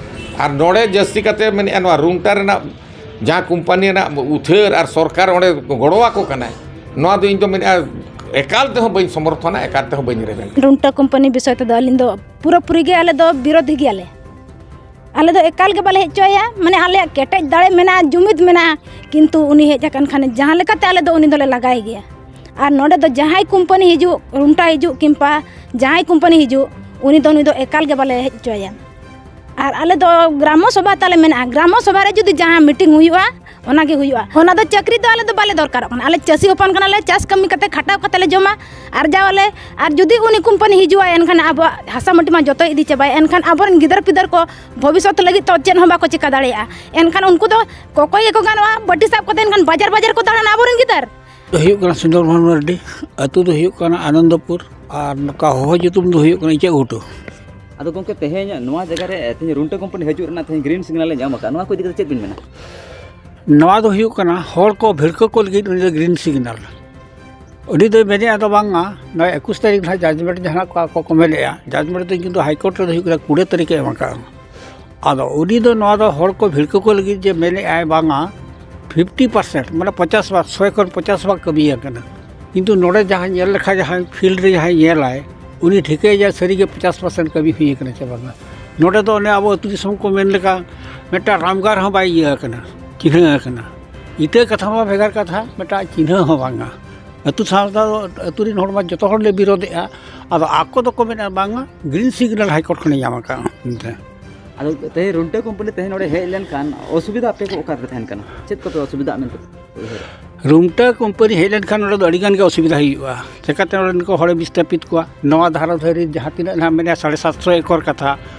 ᱟᱨ ᱱᱚᱰᱮ ᱡᱟᱹᱥᱛᱤ ᱠᱟᱛᱮ ᱢᱮᱱᱮᱫᱼᱟ, ᱱᱚᱣᱟ ᱨᱩᱝᱴᱟ ᱨᱮᱱᱟᱜ ᱡᱟᱦᱟᱸ ᱠᱳᱢᱯᱟᱱᱤ ᱨᱮᱱᱟᱜ ᱩᱛᱷᱟᱹᱨ ᱟᱨ ᱥᱚᱨᱠᱟᱨ ᱚᱸᱰᱮ ᱜᱚᱲᱚ ᱟᱠᱚ ᱠᱟᱱᱟᱭ, ᱱᱚᱣᱟ ᱫᱚ ᱤᱧ ᱫᱚ ᱢᱮᱱᱮᱫᱼᱟ, ᱮᱠᱟᱞ ᱛᱮᱦᱚᱸ ᱵᱟᱹᱧ ᱥᱚᱢᱚᱨᱛᱷᱚᱱᱟ, ᱮᱠᱟᱞ ᱛᱮᱦᱚᱸ ᱵᱟᱹᱧ ᱨᱮᱵᱮᱱᱟ᱾ ᱨᱩᱝᱴᱟ ᱠᱳᱢᱯᱟᱱᱤ ᱵᱤᱥᱚᱭ ᱛᱮᱫᱚ ᱟᱹᱞᱤᱧ ᱫᱚ ᱯᱩᱨᱟᱹᱯᱩᱨᱤ ᱜᱮ ᱟᱞᱮ ᱫᱚ ᱵᱤᱨᱳᱫᱷᱤ ᱜᱮᱭᱟᱞᱮ᱾ ᱟᱞᱮ ᱫᱚ ᱮᱠᱟᱞ ᱜᱮ ᱵᱟᱞᱮ ᱦᱮᱡ ᱦᱚᱪᱚ ᱟᱭᱟ᱾ ᱢᱟᱱᱮ, ᱟᱞᱮᱭᱟᱜ ᱠᱮᱴᱮᱡ ᱫᱟᱲᱮ ᱢᱮᱱᱟᱜᱼᱟ, ᱡᱩᱢᱤᱫ ᱢᱮᱱᱟᱜᱼᱟ, ᱠᱤᱱᱛᱩ ᱩᱱᱤ ᱦᱮᱡ ᱟᱠᱟᱱ ᱠᱷᱟᱱ ᱡᱟᱦᱟᱸ ᱞᱮᱠᱟᱛᱮ ᱟᱞᱮ ᱫᱚ ᱩᱱᱤ ᱫᱚᱞᱮ ᱞᱟᱜᱟᱭ ᱜᱮᱭᱟ᱾ ᱟᱨ ᱱᱚᱰᱮ ᱫᱚ ᱡᱟᱦᱟᱸᱭ ᱠᱳᱢᱯᱟᱱᱤ ᱦᱤᱡᱩᱜ, ᱨᱩᱝᱴᱟ ᱦᱤᱡᱩᱜ ᱠᱤᱝᱵᱟ ᱡᱟᱦᱟᱸᱭ ᱠᱳᱢᱯᱟᱱᱤ ᱦᱤᱡᱩᱜ, ᱩᱱᱤ ᱫᱚ, ᱩᱱᱤ ᱫᱚ ᱮᱠᱟᱞ ᱜᱮ ᱵᱟᱞᱮ ᱦᱮᱡ ᱦᱚᱪᱚ ᱟᱭᱟ᱾ ᱟᱨ ᱟᱞᱮ ᱫᱚ ᱜᱨᱟᱢᱚ ᱥᱚᱵᱷᱟ ᱛᱟᱞᱮ ᱢᱮᱱᱟᱜᱼᱟ, ᱜᱨᱟᱢᱚ ᱥᱚᱵᱷᱟ ᱨᱮ ᱡᱩᱫᱤ ᱡᱟᱦᱟᱸ ᱢᱤᱴᱤᱝ ᱦᱩᱭᱩᱜᱼᱟ, ᱚᱱᱟ ᱜᱮ ᱦᱩᱭᱩᱜᱼᱟ᱾ ᱚᱱᱟ ᱫᱚ ᱪᱟᱹᱠᱨᱤ ᱫᱚ ᱟᱞᱮ ᱫᱚ ᱵᱟᱞᱮ ᱫᱚᱨᱠᱟᱨᱚᱜ ᱠᱟᱱᱟ᱾ ᱟᱞᱮ ᱪᱟᱹᱥᱤ ᱦᱚᱯᱚᱱ ᱠᱟᱱᱟᱞᱮ, ᱪᱟᱥ ᱠᱟᱹᱢᱤ ᱠᱟᱛᱮ, ᱠᱷᱟᱴᱟᱣ ᱠᱟᱛᱮ ᱞᱮ ᱡᱚᱢᱟ, ᱟᱨᱡᱟᱣ ᱟᱞᱮ᱾ ᱟᱨ ᱡᱩᱫᱤ ᱩᱱᱤ ᱠᱳᱢᱯᱟᱱᱤ ᱦᱤᱡᱩᱜᱼᱟ, ᱮᱱᱠᱷᱟᱱ ᱟᱵᱚᱣᱟᱜ ᱦᱟᱥᱟ ᱢᱟᱹᱴᱤ ᱢᱟ ᱡᱚᱛᱚᱭ ᱤᱫᱤ ᱪᱟᱵᱟᱭᱟ᱾ ᱮᱱᱠᱷᱟᱱ ᱟᱵᱚᱨᱮᱱ ᱜᱤᱫᱟᱹᱨ ᱯᱤᱫᱟᱹᱨ ᱠᱚ ᱵᱷᱚᱵᱤᱥᱥᱚᱛ ᱞᱟᱹᱜᱤᱫ ᱛᱚ ᱪᱮᱫ ᱦᱚᱸ ᱵᱟᱠᱚ ᱪᱤᱠᱟ ᱫᱟᱲᱮᱭᱟᱜᱼᱟ᱾ ᱮᱱᱠᱷᱟᱱ ᱩᱱᱠᱩ ᱫᱚ ᱠᱚᱠᱚᱭ ᱜᱮᱠᱚ ᱜᱟᱱᱚᱜᱼᱟ, ᱵᱟᱹᱴᱤ ᱥᱟᱵ ᱠᱟᱛᱮ ᱮᱱᱠᱷᱟᱱ ᱵᱟᱡᱟᱨ ᱵᱟᱡᱟᱨ ᱠᱚ ᱫᱟᱬᱟᱱᱟ ᱟᱵᱚᱨᱮᱱ ᱜᱤᱫᱟᱹᱨ᱾ ᱫᱚ ᱦᱩᱭᱩᱜ ᱠᱟᱱᱟ ᱥᱩᱱᱫᱚᱨ ᱢᱳᱦᱚᱱ ᱢᱟᱨᱰᱤ, ᱟᱹᱛᱩ ᱫᱚ ᱦᱩᱭᱩᱜ ᱠᱟᱱᱟ ᱟᱱᱚᱱᱫᱚᱯᱩᱨ, ᱟᱨ ᱱᱚᱝᱠᱟ ᱦᱚᱦᱚ ᱧᱩᱛᱩᱢ ᱫᱚ ᱦᱩᱭᱩᱜ ᱠᱟᱱᱟ ᱤᱪᱟᱹᱜ ᱜᱷᱩᱴᱩ᱾ ᱟᱫᱚ ᱜᱚᱢᱠᱮ, ᱛᱮᱦᱮᱧ ᱱᱚᱣᱟ ᱡᱟᱭᱜᱟ ᱨᱮ, ᱛᱮᱦᱮᱧ ᱨᱩᱱᱴᱟᱹ ᱠᱳᱢᱯᱟᱱᱤ ᱦᱤᱡᱩᱜ ᱨᱮᱱᱟᱜ ᱛᱮᱦᱮᱧ ᱜᱨᱤᱱ ᱥᱤᱜᱽᱱᱟᱞ ᱮ ᱧᱟᱢ ᱟᱠᱟᱫ, ᱱᱚᱣᱟ ᱠᱚ ᱤᱫᱤ ᱠᱟᱛᱮ ᱪᱮᱫ ᱵᱤᱱ ᱢᱮᱱᱟ? ᱱᱚᱣᱟ ᱫᱚ ᱦᱩᱭᱩᱜ ᱠᱟᱱᱟ ᱦᱚᱲ ᱠᱚ ᱵᱷᱤᱲᱠᱟᱹᱣ ᱠᱚ ᱞᱟᱹᱜᱤᱫ ᱩᱱᱤ ᱫᱚ ᱜᱨᱤᱱ ᱥᱤᱜᱽᱱᱟᱞ᱾ ᱩᱱᱤ ᱫᱚᱭ ᱢᱮᱱᱮᱫᱼᱟ ᱫᱚ ᱵᱟᱝᱟ, ᱱᱚᱣᱟ ᱮᱠᱩᱥ ᱛᱟᱹᱨᱤᱠᱷ ᱱᱟᱦᱟᱜ ᱡᱟᱡᱽᱢᱮᱱᱴ ᱡᱟᱦᱟᱸ ᱠᱚ, ᱠᱚ, ᱠᱚ ᱢᱮᱱᱮᱫᱼᱟ, ᱡᱟᱡᱽᱢᱮᱱᱴ ᱫᱚ ᱠᱤᱱᱛᱩ ᱦᱟᱭᱠᱳᱨᱴ ᱨᱮᱫᱚ ᱦᱩᱭᱩᱜ ᱠᱟᱱᱟ ᱠᱩᱲᱤ ᱛᱟᱹᱨᱤᱠᱷ ᱮ ᱮᱢ ᱟᱠᱟᱫᱼᱟ᱾ ᱟᱫᱚ ᱩᱱᱤ ᱫᱚ ᱱᱚᱣᱟ ᱫᱚ ᱦᱚᱲ ᱠᱚ ᱵᱷᱤᱲᱠᱟᱹᱣ ᱠᱚ ᱞᱟᱹᱜᱤᱫ ᱡᱮ ᱢᱮᱱᱮᱫᱼᱟᱭ ᱵᱟᱝᱟ, ᱯᱷᱤᱯᱴᱤ ᱯᱟᱨᱥᱮᱱᱴ, ᱢᱟᱱᱮ ᱯᱚᱪᱟᱥ ᱵᱷᱟᱜᱽ, ᱥᱚᱭ ᱠᱷᱚᱱ ᱯᱚᱪᱟᱥ ᱵᱷᱟᱜᱽ ᱠᱟᱹᱢᱤ ᱟᱠᱟᱱᱟ᱾ ᱠᱤᱱᱛᱩ ᱱᱚᱰᱮ ᱡᱟᱦᱟᱸ ᱧᱮᱞ ᱞᱮᱠᱷᱟᱱ, ᱡᱟᱦᱟᱸᱭ ᱯᱷᱤᱞᱰ ᱨᱮ ᱡᱟᱦᱟᱸᱭ ᱧᱮᱞᱟᱭ, ᱩᱱᱤ ᱴᱷᱤᱠᱟᱹᱭᱟ ᱥᱟᱹᱨᱤᱜᱮ ᱯᱚᱪᱟᱥ ᱯᱟᱨᱥᱮᱱᱴ ᱠᱟᱹᱢᱤ ᱦᱩᱭ ᱟᱠᱟᱱᱟ ᱪᱮ ᱵᱟᱝᱟ᱾ ᱱᱚᱰᱮ ᱫᱚ ᱚᱱᱮ ᱟᱵᱚ ᱟᱹᱛᱩ ᱫᱤᱥᱚᱢ ᱠᱚ ᱢᱮᱱ ᱞᱮᱠᱟ ᱢᱤᱫᱴᱟᱝ ᱨᱟᱢᱜᱟᱲ ᱦᱚᱸ ᱵᱟᱭ ᱤᱭᱟᱹ ᱟᱠᱟᱱᱟ, ᱪᱤᱱᱦᱟᱹ ᱟᱠᱟᱱᱟ᱾ ᱤᱴᱟᱹ ᱠᱟᱛᱷᱟ ᱢᱟ ᱵᱷᱮᱜᱟᱨ ᱠᱟᱛᱷᱟ, ᱢᱤᱫᱴᱟᱝ ᱪᱤᱱᱦᱟᱹ ᱦᱚᱸ ᱵᱟᱝᱟ᱾ ᱟᱹᱛᱩ ᱥᱟᱶᱛᱟ ᱫᱚ, ᱟᱹᱛᱩ ᱨᱮᱱ ᱦᱚᱲ ᱢᱟ ᱡᱚᱛᱚ ᱦᱚᱲ ᱞᱮ ᱵᱤᱨᱳᱫᱷᱮᱜᱼᱟ᱾ ᱟᱫᱚ ᱟᱠᱚ ᱫᱚᱠᱚ ᱢᱮᱱᱟ ᱵᱟᱝᱟ, ᱜᱨᱤᱱ ᱥᱤᱜᱽᱱᱟᱞ ᱦᱟᱭᱠᱳᱨᱴ ᱠᱷᱚᱱᱮ ᱧᱟᱢ ᱟᱠᱟᱫᱼᱟ ᱢᱮᱱᱛᱮ᱾ ᱟᱫᱚ ᱛᱮᱦᱮᱧ ᱨᱩᱱᱴᱟᱹ ᱠᱳᱢᱯᱟᱱᱤ ᱛᱮᱦᱮᱧ ᱱᱚᱰᱮ ᱦᱮᱡ ᱞᱮᱱᱠᱷᱟᱱ ᱚᱥᱩᱵᱤᱫᱷᱟ ᱟᱯᱮ ᱠᱚ ᱚᱠᱟ ᱨᱮᱯᱮ ᱛᱟᱦᱮᱱ ᱠᱟᱱᱟ? ᱪᱮᱫ ᱠᱚᱯᱮ ᱚᱥᱩᱵᱤᱫᱷᱟᱜ ᱢᱮᱱᱛᱮ ᱯᱮ ᱩᱭᱦᱟᱹᱨᱟ? ᱨᱩᱱᱴᱟᱹ ᱠᱳᱢᱯᱟᱱᱤ ᱦᱮᱡ ᱞᱮᱱᱠᱷᱟᱱ ᱱᱚᱰᱮ ᱫᱚ ᱟᱹᱰᱤ ᱜᱟᱱ ᱜᱮ ᱚᱥᱩᱵᱤᱫᱷᱟ ᱦᱩᱭᱩᱜᱼᱟ᱾ ᱪᱮᱠᱟᱛᱮ ᱱᱚᱰᱮᱱ ᱠᱚ ᱦᱚᱲᱮ ᱵᱤᱥᱛᱟᱯᱤᱛ ᱠᱚᱣᱟ? ᱱᱚᱣᱟ ᱫᱷᱟᱨᱟ ᱫᱷᱟᱹᱨᱤ ᱡᱟᱦᱟᱸ ᱛᱤᱱᱟᱹᱜ ᱱᱟᱦᱟᱜ ᱢᱮᱱᱟᱜᱼᱟ, ᱥᱟᱲᱮ ᱥᱟᱛᱥᱚ ᱮᱠᱚᱨ ᱠᱟᱛᱷᱟ,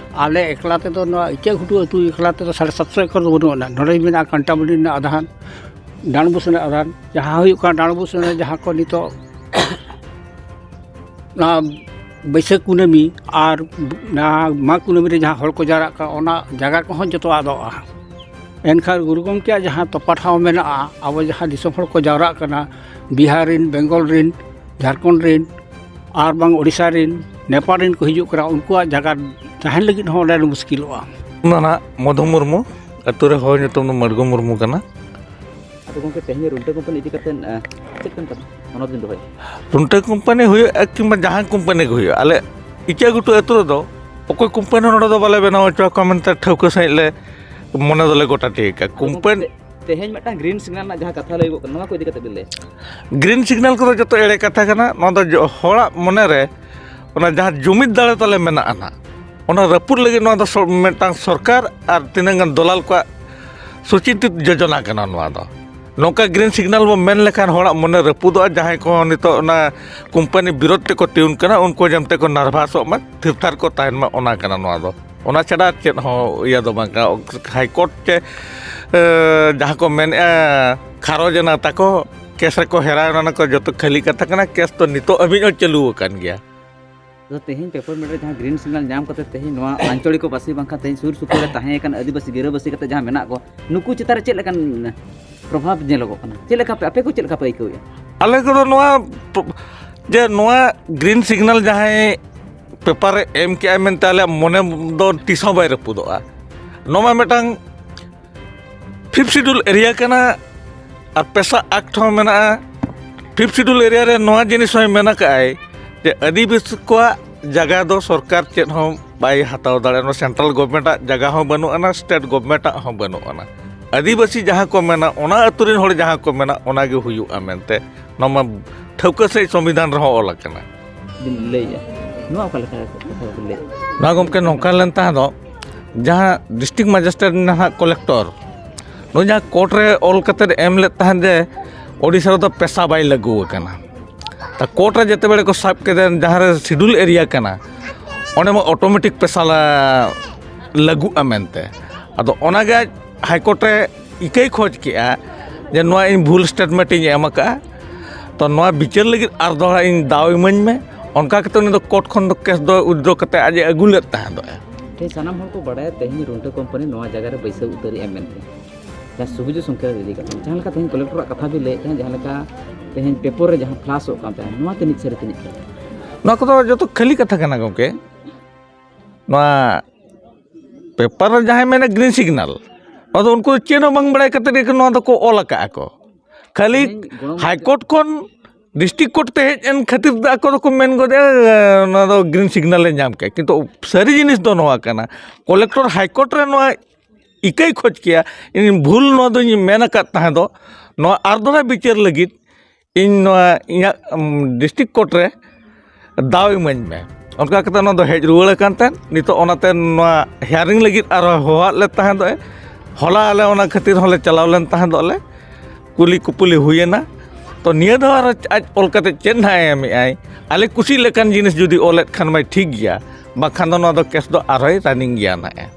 ᱟᱞᱮ ᱮᱠᱞᱟ ᱛᱮᱫᱚ, ᱱᱚᱣᱟ ᱤᱪᱟᱹᱜ ᱜᱷᱩᱴᱩ ᱟᱹᱛᱩ ᱮᱠᱞᱟ ᱛᱮᱫᱚ ᱥᱟᱲᱮ ᱥᱟᱛᱥᱚ ᱮᱠᱚᱨ ᱫᱚ ᱵᱟᱹᱱᱩᱜ ᱟᱱᱟ᱾ ᱱᱚᱰᱮ ᱢᱮᱱᱟᱜᱼᱟ ᱠᱟᱱᱴᱟᱵᱚᱱᱤ ᱨᱮᱱᱟᱜ ᱟᱫᱷᱟᱱ, ᱰᱟᱸᱰᱵᱩᱥ ᱨᱮᱱᱟᱜ ᱟᱫᱷᱟᱱ, ᱡᱟᱦᱟᱸ ᱦᱩᱭᱩᱜ ᱠᱟᱱᱟ ᱰᱟᱸᱰᱵᱩᱥ ᱨᱮ ᱡᱟᱦᱟᱸ ᱠᱚ ᱱᱤᱛᱚᱜ ᱚᱱᱟ ᱵᱟᱹᱭᱥᱟᱹᱠᱷ ᱠᱩᱱᱟᱹᱢᱤ ᱟᱨ ᱚᱱᱟ ᱢᱟᱜᱽ ᱠᱩᱱᱟᱹᱢᱤ ᱨᱮ ᱡᱟᱦᱟᱸ ᱦᱚᱲ ᱠᱚ ᱡᱟᱣᱨᱟᱜ ᱠᱟᱱᱟ, ᱚᱱᱟ ᱡᱟᱭᱜᱟ ᱠᱚᱦᱚᱸ ᱡᱚᱛᱚ ᱟᱫᱚᱜᱼᱟ᱾ ᱮᱱᱠᱷᱟᱱ ᱜᱩᱨᱩ ᱜᱚᱢᱠᱮᱭᱟᱜ ᱡᱟᱦᱟᱸ ᱛᱚᱯᱟ ᱴᱷᱟᱶ ᱢᱮᱱᱟᱜᱼᱟ, ᱟᱵᱚ ᱡᱟᱦᱟᱸ ᱫᱤᱥᱚᱢ ᱦᱚᱲ ᱠᱚ ᱡᱟᱣᱨᱟᱜ ᱠᱟᱱᱟ, ᱵᱤᱦᱟᱨ ᱨᱮᱱ, ᱵᱮᱝᱜᱚᱞ ᱨᱮᱱ, ᱡᱷᱟᱲᱠᱷᱚᱸᱰ ᱨᱮᱱ, ᱟᱨ ᱵᱟᱝ ᱳᱰᱤᱥᱟ ᱨᱮᱱ, ᱱᱮᱯᱟᱞ ᱨᱮᱱ ᱠᱚ ᱦᱤᱡᱩᱜ ᱠᱟᱱᱟ, ᱩᱱᱠᱩᱣᱟᱜ ᱡᱟᱭᱜᱟ ᱛᱟᱦᱮᱱ ᱞᱟᱹᱜᱤᱫ ᱦᱚᱸ ᱚᱸᱰᱮ ᱢᱩᱥᱠᱤᱞᱚᱜᱼᱟ᱾ ᱚᱱᱟ ᱱᱟᱜ ᱢᱚᱫᱷᱩ ᱢᱩᱨᱢᱩ, ᱟᱹᱛᱩ ᱨᱮ ᱦᱚᱲ ᱧᱩᱛᱩᱢ ᱫᱚ ᱢᱟᱲᱜᱩ ᱢᱩᱨᱢᱩ ᱠᱟᱱᱟ᱾ ᱟᱫᱚ ᱜᱚᱢᱠᱮ, ᱛᱮᱦᱮᱧ ᱨᱩᱱᱴᱟᱹ ᱠᱳᱢᱯᱟᱱᱤ ᱤᱫᱤ ᱠᱟᱛᱮᱫ, ᱟᱸ, ᱪᱮᱫ ᱞᱮᱠᱟᱱ ᱠᱟᱛᱷᱟ ᱢᱚᱱᱳᱵᱷᱟᱵ ᱵᱤᱱ ᱫᱚᱦᱚᱭᱟ? ᱨᱩᱱᱴᱟᱹ ᱠᱳᱢᱯᱟᱱᱤ ᱦᱩᱭᱩᱜ ᱠᱤᱝᱵᱟ ᱡᱟᱦᱟᱸ ᱠᱳᱢᱯᱟᱱᱤ ᱜᱮ ᱦᱩᱭᱩᱜ, ᱟᱞᱮ ᱤᱪᱟᱹᱜ ᱜᱷᱩᱴᱩ ᱟᱹᱛᱩ ᱨᱮᱫᱚ ᱚᱠᱚᱭ ᱠᱳᱢᱯᱟᱱᱤ ᱦᱚᱸ ᱱᱚᱰᱮ ᱫᱚ ᱵᱟᱞᱮ ᱵᱮᱱᱟᱣ ᱦᱚᱪᱚ ᱟᱠᱚᱣᱟ ᱢᱮᱱᱛᱮ ᱴᱷᱟᱹᱣᱠᱟᱹ ᱥᱟᱺᱦᱤᱡ ᱞᱮ ᱢᱚᱱᱮ ᱫᱚᱞᱮ ᱜᱚᱴᱟ ᱴᱷᱤᱠ ᱟᱠᱟᱫ᱾ ᱟᱫᱚ ᱜᱚᱢᱠᱮ, ᱠᱳᱢᱯᱟᱱᱤ ᱛᱮ-, ᱛᱮᱦᱮᱧ ᱢᱤᱫᱴᱟᱝ ᱜᱨᱤᱱ ᱥᱤᱜᱱᱟᱞ ᱨᱮᱱᱟᱜ ᱡᱟᱦᱟᱸ ᱠᱟᱛᱷᱟ ᱞᱟᱹᱭᱚᱜ ᱠᱟᱱᱟ, ᱱᱚᱣᱟ ᱠᱚ ᱤᱫᱤ ᱠᱟᱛᱮᱫ ᱵᱤᱱ ᱞᱟᱹᱭᱟ? ᱜᱨᱤᱱ ᱥᱤᱜᱱᱟᱞ ᱠᱚᱫᱚ ᱡᱚᱛᱚ ᱮᱲᱮ ᱠᱟᱛᱷᱟ ᱠᱟᱱᱟ᱾ ᱱᱚᱣᱟ ᱫᱚ ᱡᱚ-, ᱦᱚᱲᱟᱜ ᱢᱚᱱᱮ ᱨᱮ ᱚᱱᱟ ᱡᱟᱦᱟᱸ ᱡᱩᱢᱤᱫ ᱫᱟᱲᱮ ᱛᱟᱞᱮ ᱢᱮᱱᱟᱜᱼᱟ ᱱᱟᱜ, ᱚᱱᱟ ᱨᱟᱹᱯᱩᱫ ᱞᱟᱹᱜᱤᱫ ᱱᱚᱣᱟ ᱫᱚ ᱥᱚ-, ᱢᱤᱫᱴᱟᱝ ᱥᱚᱨᱠᱟᱨ ᱟᱨ ᱛᱤᱱᱟᱹᱜ ᱜᱟᱱ ᱫᱚᱞᱟᱞ ᱠᱚᱣᱟᱜ ᱥᱩᱪᱤᱱᱛᱤᱛ ᱡᱳᱡᱚᱱᱟ ᱠᱟᱱᱟ ᱱᱚᱣᱟ ᱫᱚ᱾ ᱱᱚᱝᱠᱟ ᱜᱨᱤᱱ ᱥᱤᱜᱱᱟᱞ ᱵᱚᱱ ᱢᱮᱱ ᱞᱮᱠᱷᱟᱱ ᱦᱚᱲᱟᱜ ᱢᱚᱱᱮ ᱨᱟᱹᱯᱩᱫᱚᱜᱼᱟ᱾ ᱡᱟᱦᱟᱸᱭ ᱠᱚ ᱱᱤᱛᱚᱜ ᱚᱱᱟ ᱠᱳᱢᱯᱟᱱᱤ ᱵᱤᱨᱳᱫᱷ ᱛᱮᱠᱚ ᱛᱤᱸᱜᱩᱱ ᱠᱟᱱᱟ, ᱩᱱᱠᱩ ᱡᱟᱛᱮ ᱠᱚ ᱱᱟᱨᱵᱷᱟᱥᱚᱜ ᱢᱟ, ᱛᱷᱤᱨ ᱛᱷᱟᱨ ᱠᱚ ᱛᱟᱦᱮᱱ ᱢᱟ, ᱚᱱᱟ ᱠᱟᱱᱟ ᱱᱚᱣᱟ ᱫᱚ᱾ ᱚᱱᱟ ᱪᱷᱟᱰᱟ ᱪᱮᱫ ᱦᱚᱸ ᱤᱭᱟᱹ ᱫᱚ ᱵᱟᱝ ᱠᱟᱱᱟ᱾ ᱦᱟᱭ ᱠᱳᱨᱴ ᱪᱮ, ᱮ, ᱡᱟᱦᱟᱸ ᱠᱚ ᱢᱮᱱᱮᱫᱼᱟ, ᱠᱷᱟᱨᱚᱡᱽ ᱮᱱᱟ ᱛᱟᱠᱚ, ᱠᱮᱥ ᱨᱮᱠᱚ ᱦᱮᱨᱟᱣ ᱮᱱᱟ, ᱚᱱᱟ ᱠᱚ ᱡᱚᱛᱚ ᱠᱷᱟᱹᱞᱤ ᱠᱟᱛᱷᱟ ᱠᱟᱱᱟ᱾ ᱠᱮᱥ ᱫᱚ ᱱᱤᱛᱚᱜ ᱦᱟᱹᱵᱤᱡ ᱦᱚᱸ ᱪᱟᱹᱞᱩ ᱟᱠᱟᱱ ᱜᱮᱭᱟ᱾ ᱟᱫᱚ ᱛᱮᱦᱮᱧ ᱯᱮᱯᱟᱨ ᱢᱤᱞ ᱨᱮ ᱡᱟᱦᱟᱸ ᱜᱨᱤᱱ ᱥᱤᱜᱱᱟᱞ ᱧᱟᱢ ᱠᱟᱛᱮ ᱛᱮᱦᱮᱧ ᱱᱚᱣᱟ ᱟᱧᱪᱚᱞᱤᱠ ᱵᱟᱥᱤ ᱵᱟᱝᱠᱷᱟᱱ ᱛᱮᱦᱮᱧ ᱥᱩᱨ ᱥᱩᱯᱩᱨ ᱨᱮ ᱛᱟᱦᱮᱸ ᱟᱠᱟᱱ ᱟᱹᱫᱤᱵᱟᱹᱥᱤ ᱜᱤᱨᱟᱹᱵᱟᱹᱥᱤ ᱠᱟᱛᱮ ᱡᱟᱦᱟᱸ ᱢᱮᱱᱟᱜ ᱠᱚ, ᱱᱩᱠᱩ ᱪᱮᱛᱟᱱ ᱨᱮ ᱪᱮᱫ ᱞᱮᱠᱟᱱ ᱯᱨᱚᱵᱷᱟᱵᱽ ᱧᱮᱞᱚᱜᱚᱜ ᱠᱟᱱᱟ? ᱪᱮᱫ ᱞᱮᱠᱟ ᱯᱮ, ᱟᱯᱮ ᱠᱚ ᱪᱮᱫ ᱞᱮᱠᱟ ᱯᱮ ᱟᱹᱭᱠᱟᱹᱣᱮᱫᱼᱟ? ᱟᱞᱮ ᱠᱚᱫᱚ ᱱᱚᱣᱟ ᱯ-, ᱡᱮ ᱱᱚᱣᱟ ᱜᱨᱤᱱ ᱥᱤᱜᱱᱟᱞ ᱡᱟᱦᱟᱸᱭ ᱯᱮᱯᱟᱨ ᱨᱮ ᱮᱢ ᱠᱮᱜᱼᱟᱭ ᱢᱮᱱᱛᱮ ᱟᱞᱮᱭᱟᱜ ᱢᱚᱱᱮ ᱫᱚ ᱛᱤᱥ ᱦᱚᱸ ᱵᱟᱭ ᱨᱟᱹᱯᱩᱫᱚᱜᱼᱟ᱾ ᱱᱚᱣᱟ ᱢᱟ ᱢᱤᱫᱴᱟᱝ ᱯᱷᱤᱯᱛᱷ ᱥᱤᱰᱩᱞ ᱮᱨᱤᱭᱟ ᱠᱟᱱᱟ ᱟᱨ ᱯᱮᱥᱟ ᱟᱠᱴ ᱦᱚᱸ ᱢᱮᱱᱟᱜᱼᱟ᱾ ᱯᱷᱤᱯᱛᱷ ᱥᱤᱰᱩᱞ ᱮᱨᱤᱭᱟ ᱨᱮ ᱱᱚᱣᱟ ᱡᱤᱱᱤᱥ ᱦᱚᱸᱭ ᱢᱮᱱ ᱟᱠᱟᱫᱼᱟᱭ ᱡᱮ ᱟᱹᱫᱤᱵᱟᱹᱥᱤ ᱠᱚᱣᱟᱜ ᱡᱟᱭᱜᱟ ᱫᱚ ᱥᱚᱨᱠᱟᱨ ᱪᱮᱫ ᱦᱚᱸ ᱵᱟᱭ ᱦᱟᱛᱟᱣ ᱫᱟᱲᱮᱭᱟᱜᱼᱟ᱾ ᱱᱚᱣᱟ ᱥᱮᱱᱴᱨᱟᱞ ᱜᱚᱵᱷᱢᱮᱱᱴᱟᱜ ᱡᱟᱭᱜᱟ ᱦᱚᱸ ᱵᱟᱹᱱᱩᱜ ᱟᱱᱟ, ᱥᱴᱮᱴ ᱜᱚᱵᱷᱢᱮᱱᱴᱟᱜ ᱦᱚᱸ ᱵᱟᱹᱱᱩᱜ ᱟᱱᱟ᱾ ᱟᱹᱫᱤᱵᱟᱹᱥᱤ ᱡᱟᱦᱟᱸ ᱠᱚ ᱢᱮᱱᱟ, ᱚᱱᱟ ᱟᱹᱛᱩ ᱨᱮᱱ ᱦᱚᱲ ᱡᱟᱦᱟᱸ ᱠᱚ ᱢᱮᱱᱟ, ᱚᱱᱟ ᱜᱮ ᱦᱩᱭᱩᱜᱼᱟ ᱢᱮᱱᱛᱮ ᱱᱚᱣᱟ ᱢᱟ ᱴᱷᱟᱹᱣᱠᱟᱹ ᱥᱟᱺᱦᱤᱡ ᱥᱚᱝᱵᱤᱫᱷᱟᱱ ᱨᱮᱦᱚᱸ ᱚᱞ ᱟᱠᱟᱱᱟ᱾ ᱵᱤᱱ ᱞᱟᱹᱭᱮᱜᱼᱟ, ᱱᱚᱣᱟ ᱚᱠᱟ ᱞᱮᱠᱟ ᱠᱟᱛᱷᱟ ᱵᱤᱱ ᱞᱟᱹᱭᱮᱜᱼᱟ? ᱱᱚᱣᱟ, ᱜᱚᱢᱠᱮ, ᱱᱚᱝᱠᱟ ᱞᱮᱱ ᱛᱟᱦᱮᱸ ᱫᱚ, ᱡᱟᱦᱟᱸ ᱰᱤᱥᱴᱨᱤᱠᱴ ᱢᱮᱡᱤᱥᱴᱨᱮᱴ ᱱᱟᱦᱟᱜ ᱠᱚᱞᱮᱠᱴᱚᱨ, ᱱᱩᱭ ᱡᱟᱦᱟᱸ ᱠᱳᱨᱴ ᱨᱮ ᱚᱞ ᱠᱟᱛᱮᱫ ᱮᱢ ᱞᱮᱫ ᱛᱟᱦᱮᱸᱫ ᱡᱮ ᱳᱰᱤᱥᱟ ᱨᱮᱫᱚ ᱯᱮᱥᱟ ᱵᱟᱭ ᱞᱟᱹᱜᱩ ᱟᱠᱟᱱᱟ᱾ ᱛᱟ ᱠᱳᱨᱴ ᱨᱮ ᱡᱮᱛᱮ ᱵᱮᱲᱮ ᱠᱚ ᱥᱟᱵ ᱠᱮᱫᱮ, ᱡᱟᱦᱟᱸ ᱨᱮ ᱥᱤᱰᱩᱞ ᱮᱨᱤᱭᱟ ᱠᱟᱱᱟ, ᱚᱸᱰᱮ ᱢᱟ ᱚᱴᱳᱢᱮᱴᱤᱠ ᱯᱮᱥᱟ ᱞᱟ-, ᱞᱟᱹᱜᱩᱜᱼᱟ ᱢᱮᱱᱛᱮ᱾ ᱟᱫᱚ ᱚᱱᱟᱜᱮ ᱟᱡ ᱦᱟᱭᱠᱳᱨᱴ ᱨᱮ ᱤᱠᱟᱹᱭ ᱠᱷᱚᱡᱽ ᱠᱮᱜᱼᱟ ᱡᱮ ᱱᱚᱣᱟ ᱤᱧ ᱵᱷᱩᱞ ᱥᱴᱮᱴᱢᱮᱱᱴ ᱤᱧ ᱮᱢ ᱟᱠᱟᱫᱼᱟ, ᱛᱚ ᱱᱚᱣᱟ ᱵᱤᱪᱟᱹᱨ ᱞᱟᱹᱜᱤᱫ ᱟᱨ ᱫᱚᱦᱲᱟ ᱤᱧ ᱫᱟᱣ ᱤᱢᱟᱹᱧ ᱢᱮ᱾ ᱚᱱᱠᱟ ᱠᱟᱛᱮ ᱩᱱᱤ ᱫᱚ ᱠᱳᱨᱴ ᱠᱷᱚᱱ ᱫᱚ ᱠᱮᱥ ᱫᱚ ᱩᱭᱤᱛᱷᱰᱨᱚ ᱠᱟᱛᱮ ᱟᱡ ᱮ ᱟᱹᱜᱩ ᱞᱮᱫ ᱛᱟᱦᱮᱸ ᱫᱚ᱾ ᱛᱮᱦᱮᱧ ᱥᱟᱱᱟᱢ ᱦᱚᱲ ᱠᱚ ᱵᱟᱲᱟᱭᱟ ᱛᱮᱦᱮᱧ ᱨᱩᱱᱴᱟᱹ ᱠᱚᱢᱯᱟᱱᱤ ᱱᱚᱣᱟ ᱡᱟᱭᱜᱟ ᱨᱮ ᱵᱟᱹᱭᱥᱟᱹᱣ ᱩᱛᱟᱹᱨᱮᱜᱼᱟ ᱢᱮᱱᱛᱮ, ᱡᱟᱦᱟᱸ ᱥᱩᱵᱩᱡ ᱥᱚᱝᱠᱮᱛ ᱤᱫᱤ ᱠᱟᱛᱮ, ᱡᱟᱦᱟᱸ ᱞᱮᱠᱟ ᱛᱮᱦᱮᱧ ᱠᱚᱞᱮᱠᱴᱚᱨᱟᱜ ᱠᱟᱛᱷᱟ ᱵᱤᱱ ᱞᱟᱹᱭᱮᱫ ᱛᱟᱦᱮᱸᱫ, ᱡᱟᱦᱟᱸ ᱞᱮᱠᱟ ᱛᱮᱦᱮᱧ ᱯᱮᱯᱟᱨ ᱨᱮ ᱡᱟᱦᱟᱸ ᱯᱷᱞᱟᱥᱚᱜ ᱠᱟᱱ ᱛᱟᱦᱮᱸᱫ, ᱱᱚᱣᱟ ᱛᱤᱱᱟᱹᱜ ᱥᱟᱹᱨᱤ ᱛᱤᱱᱟᱹᱜ ᱠᱷᱟᱹᱞᱤ? ᱱᱚᱣᱟ ᱠᱚᱫᱚ ᱡᱚᱛᱚ ᱠᱷᱟᱹᱞᱤ ᱠᱟᱛᱷᱟ ᱠᱟᱱᱟ ᱜᱚᱢᱠᱮ᱾ ᱱᱚᱣᱟ ᱯᱮᱯᱟᱨ ᱨᱮ ᱡᱟᱦᱟᱸᱭ ᱢᱮᱱᱟ ᱜᱨᱤᱱ ᱥᱤᱜᱽᱱᱟᱞ, ᱟᱫᱚ ᱩᱱᱠᱩ ᱫᱚ ᱪᱮᱫ ᱦᱚᱸ ᱵᱟᱝ ᱵᱟᱲᱟᱭ ᱠᱟᱛᱮ ᱜᱮ ᱱᱚᱣᱟ ᱫᱚᱠᱚ ᱚᱞ ᱟᱠᱟᱫᱼᱟ ᱠᱚ᱾ ᱠᱷᱟᱹᱞᱤ ᱛᱮᱦᱮᱧ ᱜᱚᱱᱚᱝ ᱦᱟᱭᱠᱳᱨᱴ ᱠᱷᱚᱱ ᱰᱤᱥᱴᱨᱤᱠᱴ ᱠᱳᱨᱴ ᱛᱮ ᱦᱮᱡ ᱮᱱ ᱠᱷᱟᱹᱛᱤᱨ ᱛᱮ ᱟᱠᱚ ᱫᱚᱠᱚ ᱢᱮᱱ ᱜᱚᱫᱮᱜᱼᱟ, ᱱᱚᱣᱟ ᱫᱚ ᱜᱨᱤᱱ ᱥᱤᱜᱽᱱᱟᱞ ᱮ ᱧᱟᱢ ᱠᱮᱫ᱾ ᱠᱤᱱᱛᱩ ᱥᱟᱹᱨᱤ ᱡᱤᱱᱤᱥ ᱫᱚ ᱱᱚᱣᱟ ᱠᱟᱱᱟ, ᱠᱚᱞᱮᱠᱴᱚᱨ ᱦᱟᱭᱠᱳᱨᱴ ᱨᱮ ᱱᱚᱣᱟ ᱤᱠᱟᱹᱭ ᱠᱷᱚᱡᱽ ᱠᱮᱭᱟ, ᱤᱧ ᱵᱷᱩᱞ ᱱᱚᱣᱟ ᱫᱚᱧ ᱢᱮᱱ ᱟᱠᱟᱫ ᱛᱟᱦᱮᱸ ᱫᱚ, ᱱᱚᱣᱟ ᱟᱨ ᱫᱚᱦᱲᱟ ᱵᱤᱪᱟᱹᱨ ᱞᱟᱹᱜᱤᱫ ᱤᱧ ᱱᱚᱣᱟ ᱤᱧᱟᱹᱜ, ᱩᱢ, ᱰᱤᱥᱴᱨᱤᱠᱴ ᱠᱳᱨᱴ ᱨᱮ ᱫᱟᱣ ᱤᱢᱟᱹᱧ ᱢᱮ᱾ ᱚᱱᱠᱟ ᱠᱟᱛᱮ ᱱᱚᱣᱟ ᱫᱚ ᱦᱮᱡ ᱨᱩᱣᱟᱹᱲ ᱟᱠᱟᱱ ᱛᱟᱦᱮᱸᱫ᱾ ᱱᱤᱛᱚᱜ ᱚᱱᱟᱛᱮ ᱱᱚᱣᱟ ᱦᱤᱭᱟᱨᱤᱝ ᱞᱟᱹᱜᱤᱫ ᱟᱨᱦᱚᱸ ᱦᱚᱦᱚᱣᱟᱫ ᱞᱮ ᱛᱟᱦᱮᱸ ᱫᱚ᱾ ᱦᱚᱞᱟ ᱟᱞᱮ ᱚᱱᱟ ᱠᱷᱟᱹᱛᱤᱨ ᱦᱚᱸᱞᱮ ᱪᱟᱞᱟᱣ ᱞᱮᱱ ᱛᱟᱦᱮᱸ ᱫᱚᱜ ᱞᱮ, ᱠᱩᱞᱤ ᱠᱩᱯᱩᱞᱤ ᱦᱩᱭᱮᱱᱟ᱾ ᱛᱚ ᱱᱤᱭᱟᱹ ᱫᱷᱟᱣ ᱟᱨ ᱟᱡ ᱚᱞ ᱠᱟᱛᱮ ᱪᱮᱫ ᱱᱟᱦᱟᱜ ᱮ ᱮᱢᱮᱜᱼᱟᱭ, ᱟᱞᱮ ᱠᱩᱥᱤ ᱞᱮᱠᱟᱱ ᱡᱤᱱᱤᱥ ᱡᱩᱫᱤ ᱚᱞᱮᱫ ᱠᱷᱟᱱ ᱢᱟᱭ ᱴᱷᱤᱠ ᱜᱮᱭᱟ, ᱵᱟᱠᱷᱟᱱ ᱫᱚ ᱱᱚᱣᱟ ᱫᱚ ᱠᱮᱥ ᱫᱚ ᱟᱨᱦᱚᱸᱭ ᱨᱟᱱᱤᱝ ᱜᱮᱭᱟ ᱱᱟᱦᱟᱜ᱾